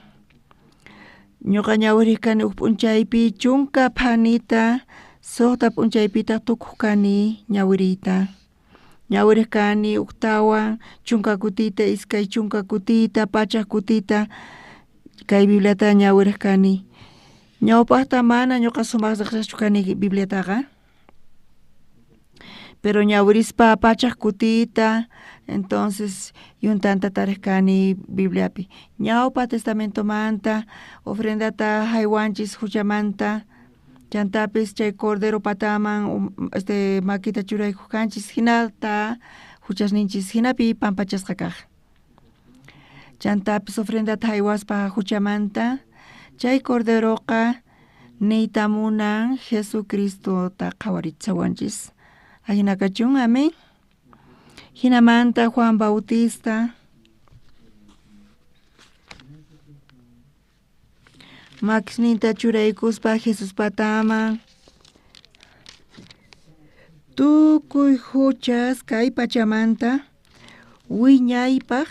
Ñuqa ñawiriq kani huk p'unchaypi 10 phanita, 6 p'unchaypitaq tukuq kani ñawiriyta. Ñawiriq kani uktawan 10 kutita, 20 kutita, 100 kutita kay Bibliata ñawiriq kani. Ñawpaqta mana ñuqa sumaq riqsaqchu kani Bibliataqa. Pero ñawirispa 100 kutita, entonces yuntanta tariq kani Bibliapi. Ñawpa testamentomanta ofrendata haywanchis huchamanta, chantapis chay cordero pataman makita churaykuq kanchis, hinata huchasninchis hinapi pampachasqa kaq. Chantapis ofrendata haywaspa huchamanta, chay corderoqa niyta munan Jesucristota qhawarichawanchis. Ajina kachun, amén. Hinamanta Juan Bautista makisninta churaykuspa Jesús pataman tukuy huchas kay pachamanta wiñaypaq.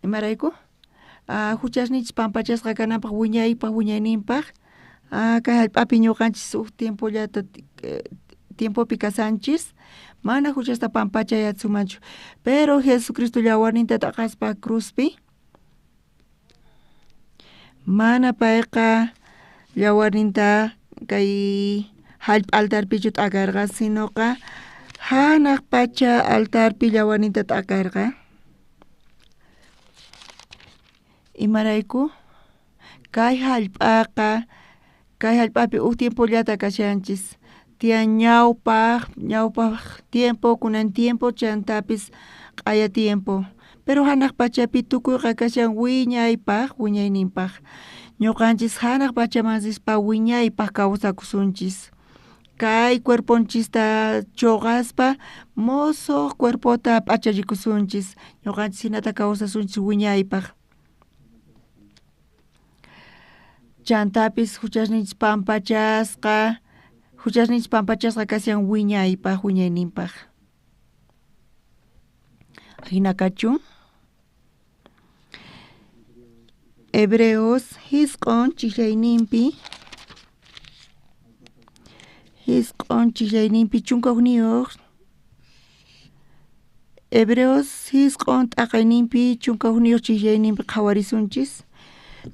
Imarayku? Huchasninchis pampachasqa kananpaq wiñaypaq wiñayninpaq. Kay hallp'api ñuqanchis huk tiempollata tiempopi kasanchis, mana huchasta pampachay atisunmanchu. Pero Jesucristo llawarninta t'aqaspa cruzpi mana payqa llawarninta kay hallp'a altarpichu t'akarqa, sinoqa hanaq pacha altarpi llawarninta t'akarqa. Imarayku? Kay hallp'aqa Kay hallp'api uj tiempollata kashanchis. Tiyan ñawpaq tiempo, kunan tiempo, chantapis q'aya tiempo. Pero hanaq pachapi tukuyqa kashan wiñaypaq, wiñayninpaq. Ñuqanchis hanaq pachaman rispa wiñaypaq kawsakusunchis. Kay cuerponchista chuqaspa musuq cuerpota p'achallikusunchis. Ñuqanchis hinata kawsasunchis wiñaypaq. Chantapis huchasninchis pampachasqa, huchasninchis pampachasqa kashan wiñaypaq, wiñayninpaq. Hina kachun. Hebreos 9 chillayninpi 9 chillayninpi 11 Hebreos 9 t'aqayninpi 11 chillayninpi qhawarisunchis.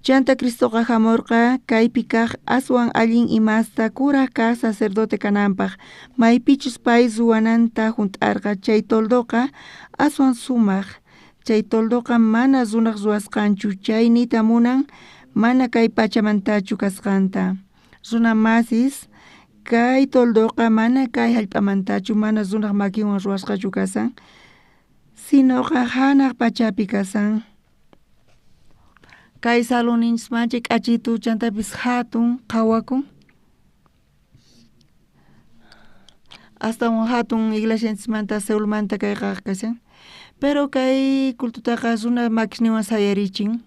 Chanta Cristoqa hamurqa kaypi kaq aswan allin imasta kuraj kaq sacerdote kananpaq, maypichus pay ruwananta hunt'arqa chay toldoqa aswan sumaq. Chay toldoqa mana runaq ruwasqanchu, chay niyta munan mana kay pachamantachu kasqanta. Runa masis kay toldoqa mana kay hallp'amantachu, mana runaq makinwan ruwasqachu kasan, sinoqa hanaq pachapi kasan. Kay salonninchis manchay k'achitu chantapis hatun qhawakun. Astawan hatun iglesianchismanta Seulmanta kayqa kashan. Pero kay cultutaqa runa makisninwan sayarichin.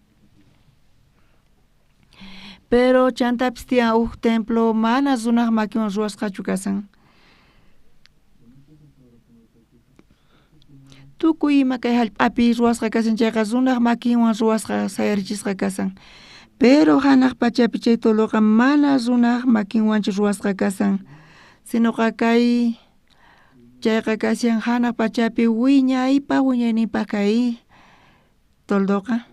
Pero chantapis tiyan uj templo mana runaq makinwan ruwasqachu kasan. Tukuy ima kay hallp'api ruwasqa kasan chayqa runaq makinwan ruwasqa sayarichisqa kasan. Pero hanaq pachapi chay toldoqa mana runaq makinwanchu ruwasqa kasan. Sinoqa kay chayqa kashan hanaq pachapi wiñaypaq wiñayninpaq kay toldoqa.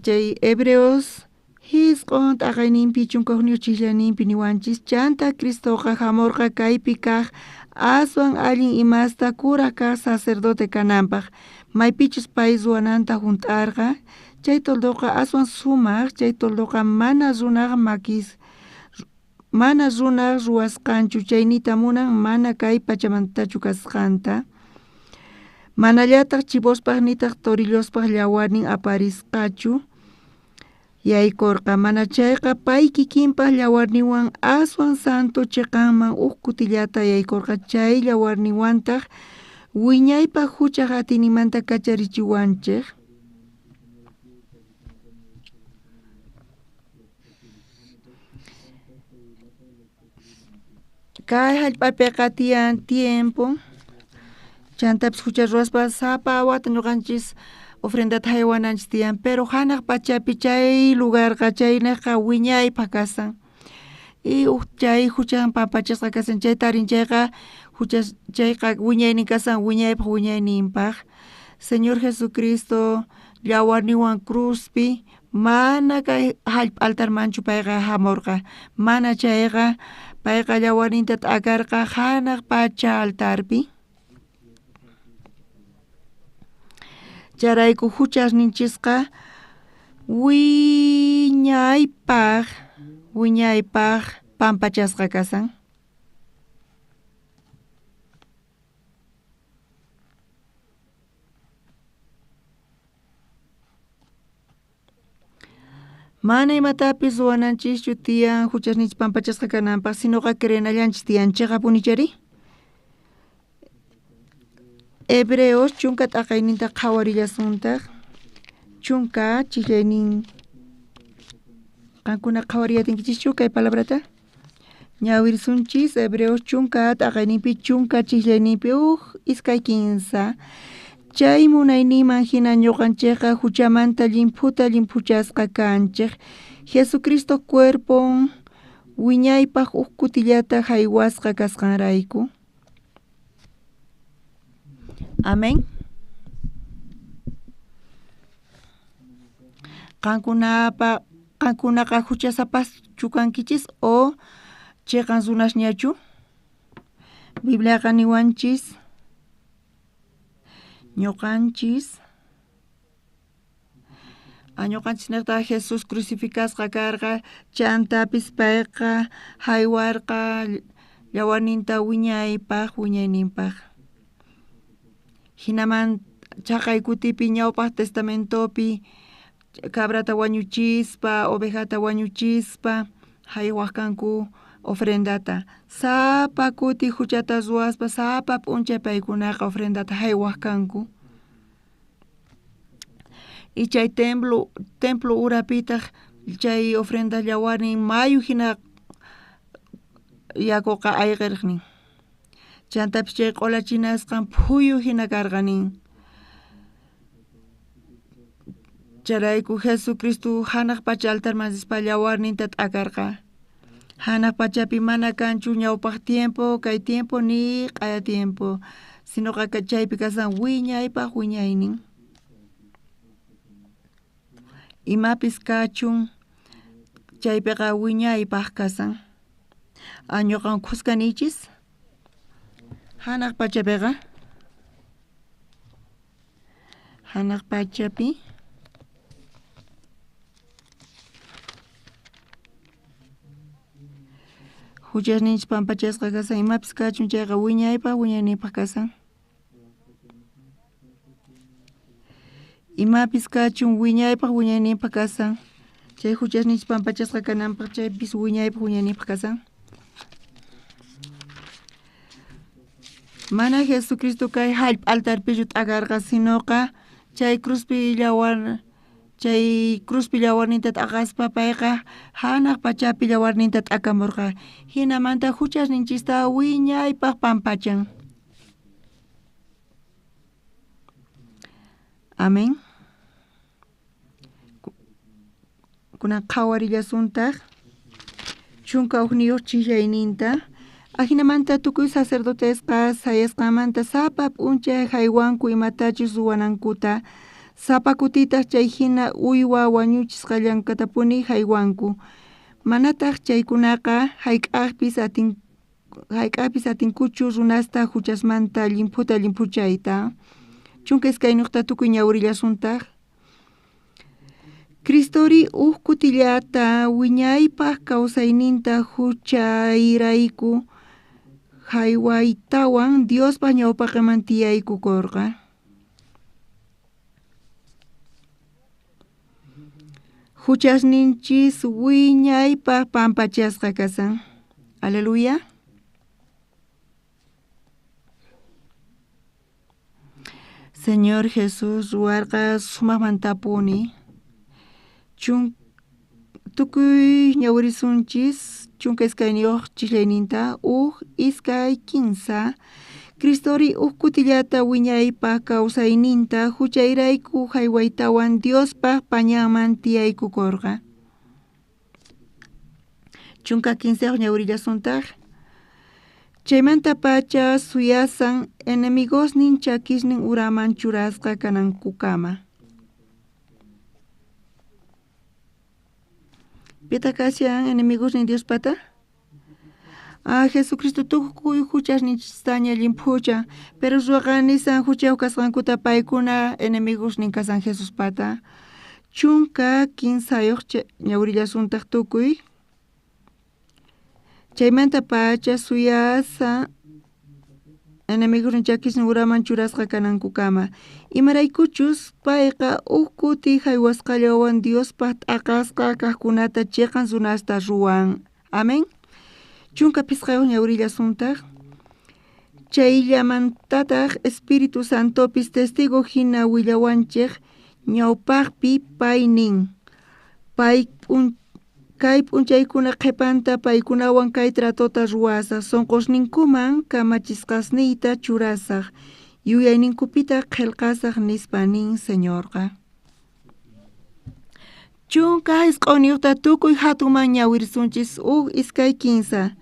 Chay Hebreos 9 t'aqayninpi 11 chillayninpi niwanchis chanta Cristoqa hamurqa kaypi kaq aswan allin imasta kuraj kaq sacerdote kananpaq, maypichus pay ruwananta hunt'arqa chay toldoqa aswan sumaq, chay toldoqa mana runaq makis mana runaq ruwasqanchu, chay niyta munan mana kay pachamantachu kasqanta. Manallataq chivospaq nitaq torillospaq llawarnin aparisqachu yaykurqa, mana chayqa pay kikinpaq llawarninwan aswan santo chiqanman uj kutillata yaykurqa, chay llawarninwantaq wiñaypaq huchaq atiyninmanta kacharichiwanchik. Kay hallp'apiqa tiyan tiempo chantapis hucha ruwaspa sapa wata ñuqanchis ofrendata haywananchis tiyan, pero hanaq pachapi chay lugarqa chaynaqqa wiñaypaq kasan. Y uj chay huchan pampachasqa kasan chay tarin chayqa huchas chayqa wiñaynin kasan wiñaypaq wiñayninpaq. Señor Jesucristo llawarninwan cruzpi mana kay hallp'a altarmanchu payqa hamurqa, mana chayqa payqa llawarninta t'akarqa hanaq pacha altarpi. Chayrayku huchasninchisqa wiñaypaq wiñaypaq pampachasqa kasan. Mana imatapis ruwananchischu tiyan huchasninchis pampachasqa kananpaq, sinoqa creenallanchis tiyan chiqapunichari. Hebreos 10 t'aqayninta qhawarillasuntaq. 10 chillaynin qankuna qhawariyatinkichischu kay palabrata? Ñawirisunchis Hebreos 10 t'aqayninpi 10 chillayninpi uj iskay 15. Chay munayninman hina ñuqanchikqa huchamanta llimphuta llimphuchasqa kanchik. Jesucristo cuerpon wiñaypaq uj kutillata haywasqa kasqanrayku. Amén. Qankunaqa huchasapaschu kankichis o chiqan runasñachu? Bibliaqa niwanchis ñuqanchis Ñuqanchisnejta Jesús crucificasqa karqa, chantapis payqa haywarqa llawarninta wiñaypaq wiñayninpaq. Hinaman chaqay kutipi ñawpaq testamentopi cabrata wañuchispa, ovejata wañuchispa haywaq kanku ofrendata. Sapa kuti huchata ruwaspa, sapa p'unchay paykunaqa ofrendata haywaq kanku. Y chay templo urapitaq chay ofrenda llawarnin mayu hina yakuqa ayqirqnin. Chantapis chay q'ulachinasqan phuyu hina karqanin. Chayrayku Jesucristo hanaq pacha altarman rispa llawarninta t'akarqa. Hanaq pachapi mana kanchu ñawpaq tiempo, kay tiempo ni q'aya tiempo, sinoqa chaypi kasan wiñaypaq wiñaynin. Imapis kachun chaypiqa wiñaypaq kasan. Ñuqan khuskanichis hanaq pachapiqa, hanaq pachapi huchasninchis pampachasqa kasan, imapis kachun chayqa wiñaypaq wiñayninpaq kasan. Imapis kachun wiñaypaq wiñayninpaq kasan, chay huchasninchis pampachasqa kananpaq chaypis wiñaypaq wiñayninpaq kasan. Mana Jesucristo kay hallp'a altarpichu t'akarqa, sinoqa chay cruzpi llawar, chay cruzpi llawarninta t'aqaspa payqa hanaq pachapi llawarninta t'akamurqa. Hinamanta huchasninchista wiñaypaq pampachan. Amén. Kunan qhawarillasuntaq 11 chillayninta. Ajinamanta tukuy sacerdotesqa sayasqanmanta sapa p'unchay haywanku imatachus ruwanankuta, sapa kutitaq chay hina uywa wañuchisqallankatapuni haywanku. Manataq chaykunaqa hayk'aqpis atinkuchu runasta huchasmanta llimphuta llimphuchayta. 12 tukuy ñawrillasuntaq. Cristori uj kutillata wiñaypaq kawsayninta huchayrayku haywaytawan Diospaq ñawpaqman tiyaykukurqa. Huchasninchis wiñaypaq pampachasqa kasan. Aleluya. Señor Jesús ruwarqa sumaqmantapuni. Tukuy ñawrisunchis 12 chillayninta 1, 2, 15. Cristori uj kutillata wiñaypaq kawsayninta huchayrayku haywaytawan Diospaq pañanman tiyaykukurqa. 15 ñawrillasuntaq. Chaymanta pacha suyasan enemigosnin chakisnin uraman churasqa kanankukama. Pita kashan enemigosnin Diospata? Jesucristo tukuy huchasninchistaña llimphuchan, pero ruwaqanisan huchayuq kasqankuta paykuna enemigosnin kasan Jesuspata. 13 ñawrillasuntaq tukuy. Chaymanta pacha suyasa enemigosnin chakisnin uraman churasqa kanankukama. Imaraykuchus payqa uj kuti haywasqallawan Diospaq t'aqasqa kaqkunata chiqan runasta ruwan. Amén. 15 ñawrillasuntaq. Chayllamantataq Espíritu Santopis testigo hina willawanchik ñawpaqpi pay nin. Pay kay p'unchaykuna qhipanta paykunawan kay tratota ruwasaq, sunqusninkuman kamachisqasniyta churasaq, yuyayninkupitaq qhillqasaq nispa nin Señorqa. 19 tukuy hatunman ñawirisunchis 1, 2, 15.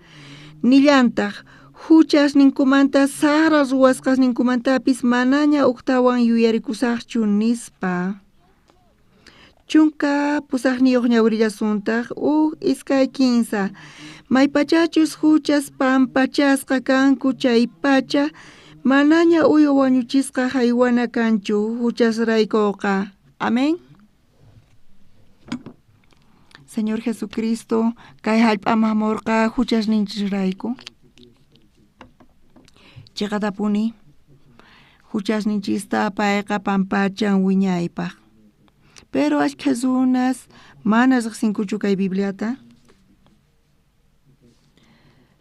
Nillantaq huchasninkumanta saqra ruwasqasninkumantapis manaña uktawan yuyarikusaqchu nispa. 18 ñawrillasuntaq 1, 2, 15. Maypachachus huchas pampachasqa kanku chay pacha manaña uywa wañuchisqa haywana kanchu huchasraykuqa. Amén. Señor Jesucristo kay hallp'aman hamurqa huchasninchisrayku. Chiqatapuni huchasninchista payqa pampachan wiñaypaq. Pero ashkha runas mana riqsinkuchu kay Bibliata.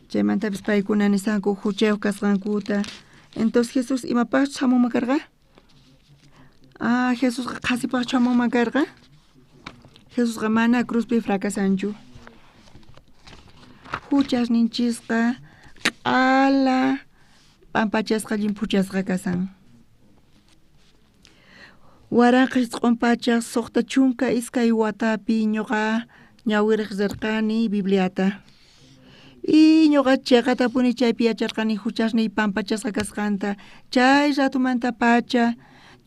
Chaymantapis paykuna nisanku huchayuq kasqankuta. Entonces Jesús imapaqchu hamunman karqa? Ah, Jesusqa qhasipaqchu hamunman karqa? Jesusqa mana cruzpi fracasanchu. Huchasninchisqa q'ala pampachasqa llimphuchasqa kasan. 1962 watapi ñuqa ñawiriq rirqani Bibliata. Y ñuqa chiqatapuni chaypi yacharqani huchasniy pampachasqa kasqanta. Chay ratumantapacha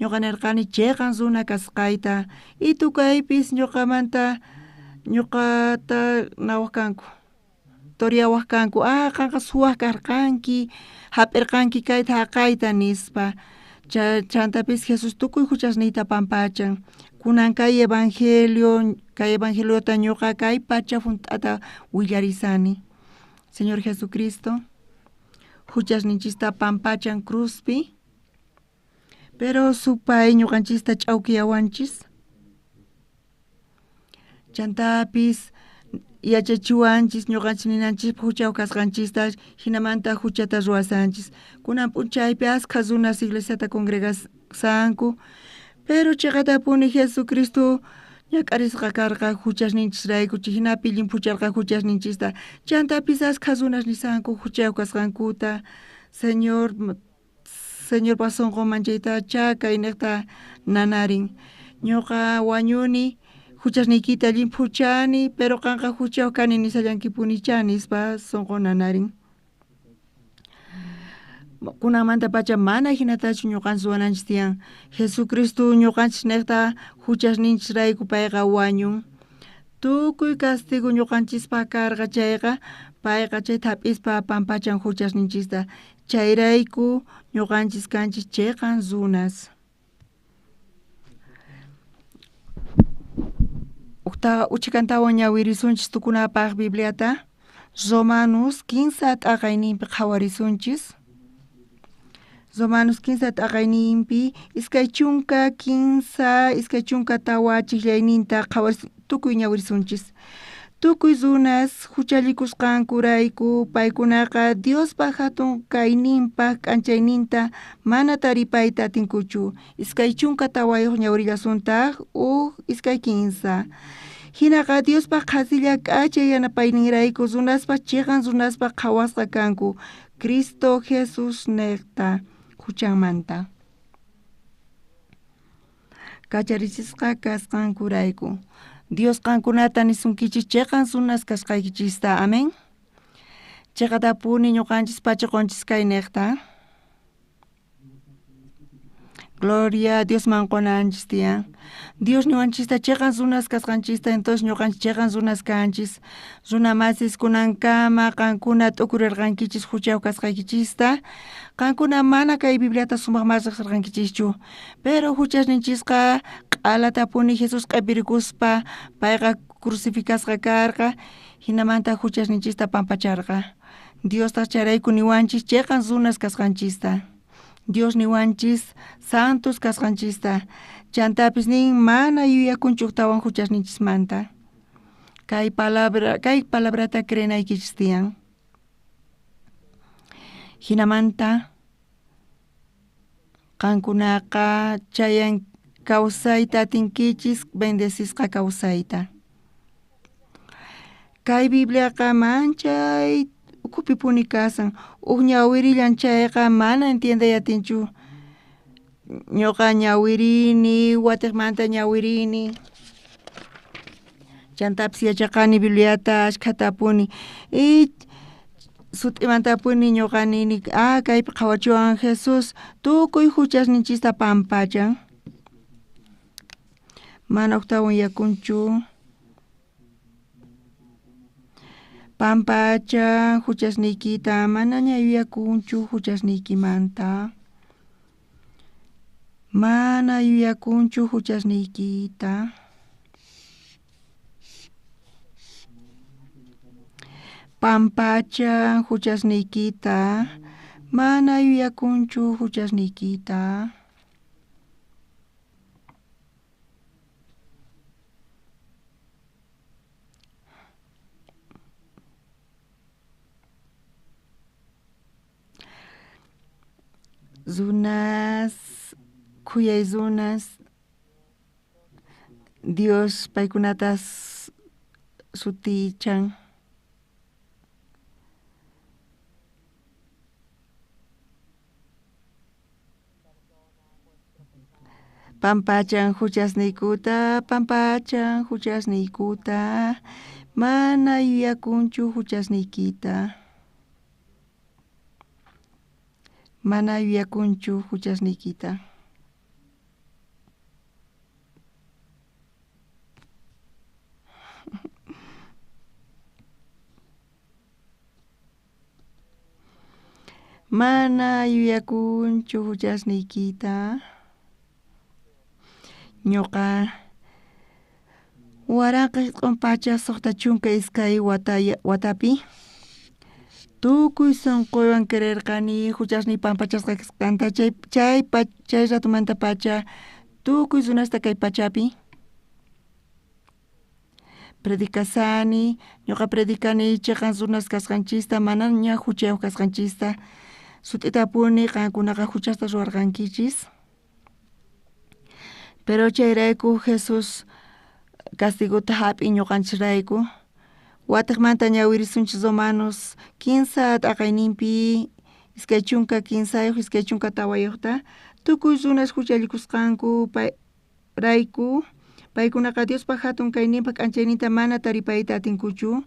ñuqa nirqani chiqan runa kasqayta. Y tukaypis ñuqamanta ñuqata nawaq kanku. Toreawaq kanku, ah, qanqa suwaq karqanki, hap'irqanki kayta haqayta nispa. Chantapis Jesús tukuy huchasniyta pampachan. Kunan kay evangelio, kay evangeliota ñuqa kay pacha hunt'ata willarisani. Señor Jesucristo huchasninchista pampachan cruzpi, pero supay ñuqanchista ch'awkiyawanchis. Chantapis yachachiwanchis ñuqanchis ninanchispaq huchayuq kasqanchista, hinamanta huchata ruwasanchis. Kunan p'unchaypi askha runas iglesiata congregasanku, pero chiqatapuni Jesucristo ñak'arisqa karqa huchasninchisrayku, chayhinapi llimphucharqa huchasninchista. Chantapis askha runas nisanku huchayuq kasqankuta. Señor, Señorpa sunqunman chaytacha kayniqta nanarin. Ñuqa wañuni huchasniykita llimphuchani, pero qanqa huchayuq kani nisallankipunicha nispa sunqun nanarin. Kunanmantapacha mana hinatachu ñuqanchis ruwananchis tiyan. Jesucristo ñuqanchis niqta huchasninchisrayku payqa wañun. Tukuy castigo ñuqanchispaq karqa chayqa payqa chayta hap'ispa pampachan huchasninchista. Chayrayku ñuqanchis kanchis chiqan runas. Uqta uchikantawan ñawirisunchis tukunapaq Bibliata. Romanos 15 t'aqayninpi qhawarisunchis. Romanos 15 t'aqayninpi 23 24 chiqllayninta qhawaris tukuy ñawirisunchis. Tukuy runas huchallikusqankurayku paykunaqa Diospa hatun kayninpaq k'anchayninta mana taripayta atinkuchu. 24 ñawirillasuntaq 2 15. Hinaqa Diospa qhasilla k'acha yanapayninrayku runaspa chiqan runaspa qhawasqa kanku Cristo Jesús niqta huchanmanta. Kacharichisqa kasqankurayku. Dios qankunata nisunkichis chiqan runas kasqaykichista. Amén. Chiqatapuni ñuqanchis pachiqunchis kay niqta. Gloria Diosman qunanchis tiyan. Dios niwanchista chiqan runas kasqanchista, entonces ñuqanchis chiqan runas kanchis. Runa masis kunankama qankuna t'ukurirqankichis huchayuq kasqaykichista. Qankuna mana kay Bibliata sumaq mas riqsirqankichischu. Pero huchasninchisqa q'alatapuni Jesús q'ipirikuspa payqa crucificasqa karqa, hinamanta huchasninchista pampacharqa. Diostaq chayrayku niwanchis chiqan runas kasqanchista. Dios niwanchis santos kasqanchista. Chantapis nin mana yuyakunchu tawan huchasninchismanta. Kay palabra, kay palabrata creenaykichis tiyan. Hinamanta qankunaqa chayan kawsayta atinkichis bendecisqa kawsayta. Kay Bibliaqa manchay ukhupipuni kasan. Uj ñawirillan chayqa mana entienday atinchu. Ñuqa ñawirini, watiqmanta ñawirini. Chantapis yachaqani Bibliata ashkhatapuni. Y sut'imantapuni ñuqa nini, ah, kaypi qhawachiwan Jesús tukuy huchasninchista pampachan. Mana uktawan yakunchu. Pampacha huchasniykita, manaña yuyakunchu huchasniykimanta. Mana yuyakunchu huchasniykita. Pampachan huchasniykita, mana yuyakunchu huchasniykita. Runas, khuyay runas, Dios paykunatas sutichan. Pampachan huchasniykuta, pampachan huchasniykuta, mana yuyakunchu huchasniykita. Mana yuyakunchu huchasniykita. Mana yuyakunchu huchasniykita. Ñuqa 1962 watapi tukuy sunquywan creerqani huchasniy pampachasqa kasqanta chay ratumantapacha tukuy runasta kay pachapi predicasani, ñuqa predicani chiqan runas kasqanchista manaña huchayuq kasqanchista sut'itapuni qankunaqa huchasta ruwarqankichis. Pero chayrayku Jesús castigota hap'in ñuqanchisrayku. Watiqmanta ñawirisunchis Romanos 15 t'aqayninpi 23 24 tukuy runas huchallikusqanku rayku paykunaqa Diospaq hatun kayninpaq k'anchayninta mana taripayta atinkuchu.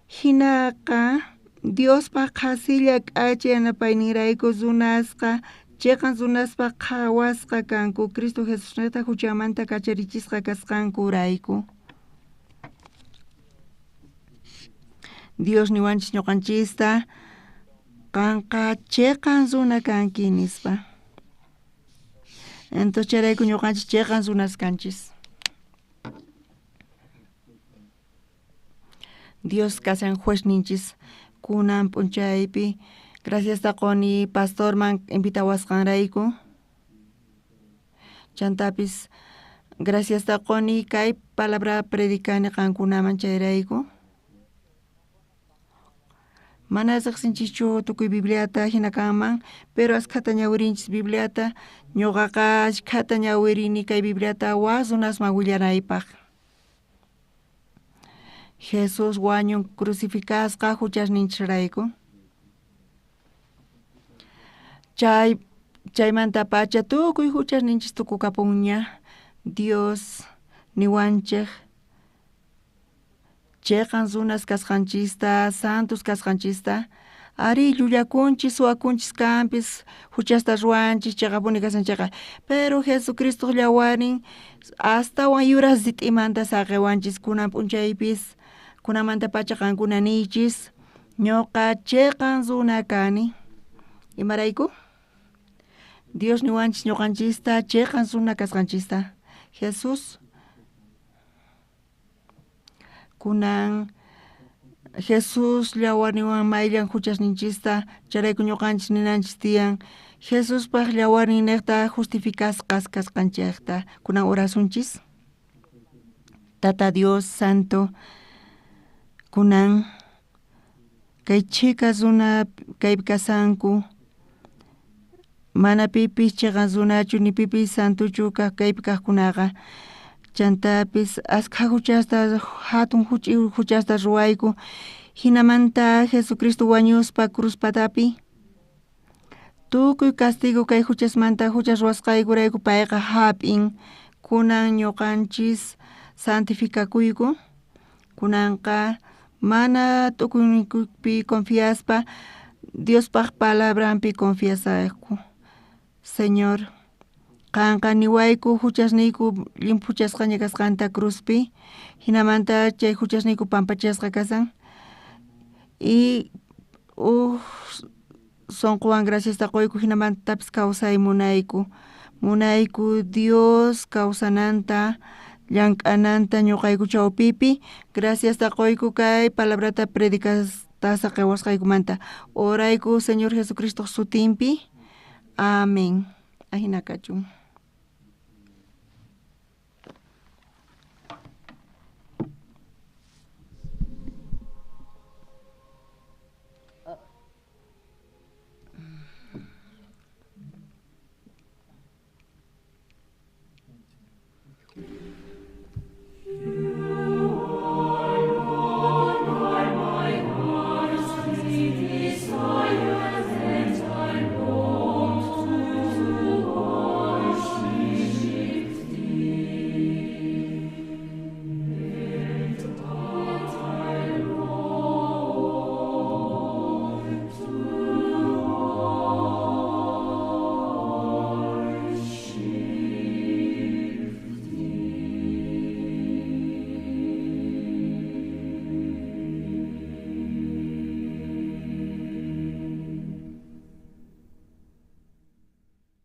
Hinaqa Diospaq qhasilla k'acha yanapayninrayku runasqa chiqan runaspaq qhawasqa kanku Cristo Jesusniyta huchamanta kacharichisqa kasqankurayku. Dios niwanchis ñuqanchista qanqa chiqan runa kanki nispa. Entonces chayrayku ñuqanchis chiqan runas kanchis. Dios kashan juezninchis kunan p'unchaypi. Gracias quni pastorman invitawasqanrayku. Chantapis gracias quni kay palabra predicani qankunaman chayrayku. Mana riqsinchischu tukuy Bibliata hina kanman, pero askhata ñawirinchis Bibliata, ñuqaqa askhata ñawirini kay Bibliata wak runasman willanaypaq. Jesús wañun crucificasqa huchasninchisrayku. Chaymantapacha tukuy huchasninchis tukukapunña. Dios niwanchik chiqan runas kasqanchista, santos kasqanchista, ari llullakunchis, suwakunchis kanpis, huchasta ruwanchis, chiqapuni kasan chayqa. Pero Jesucristo llawarin astawan yuras rit'imanta saqiwanchis kunan p'unchaypis, kunamantapacha qankuna niychis, ñuqa chiqan runa kani. Imarayku? Dios niwanchis ñuqanchista chiqan runa kasqanchista. Jesús kunan Jesús llawarniwan mayllan huchasninchista chayrayku ñuqanchis ninanchis tiyan Jesuspaq llawarninniqta justificasqas kasqanchikta. Kunan orasunchis. Tata Dios Santo, kunan kay chhika runa kaypi kasanku mana pipis chiqan runachu ni pipis santuchu kaypi kaqkunaqa. Chantapis askha huchasta hatun huchasta ruwayku hinamanta Jesucristo wañuspa cruz patapi tukuy castigo kay huchasmanta huchas ruwasqaykurayku payqa hap'in. Kunan ñuqanchis santificakuyku kunanqa mana tukuyniykupi confiaspa Diospaq palabranpi confiasayku. Señor, qanqa niwayku huchasniyku llimphuchasqaña kasqanta cruzpi, hinamanta chay huchasniyku pampachasqa kasan. Y uj sunquwan graciasta quyku hinamantapis kawsay munayku. Munayku Dios kawsananta llank'ananta ñuqayku chawpipi. Graciasta qoyku kay palabrata predicasta saqewasqaykumanta. Orayku Señor Jesucristo sutinpi. Amén. Ajina kachun.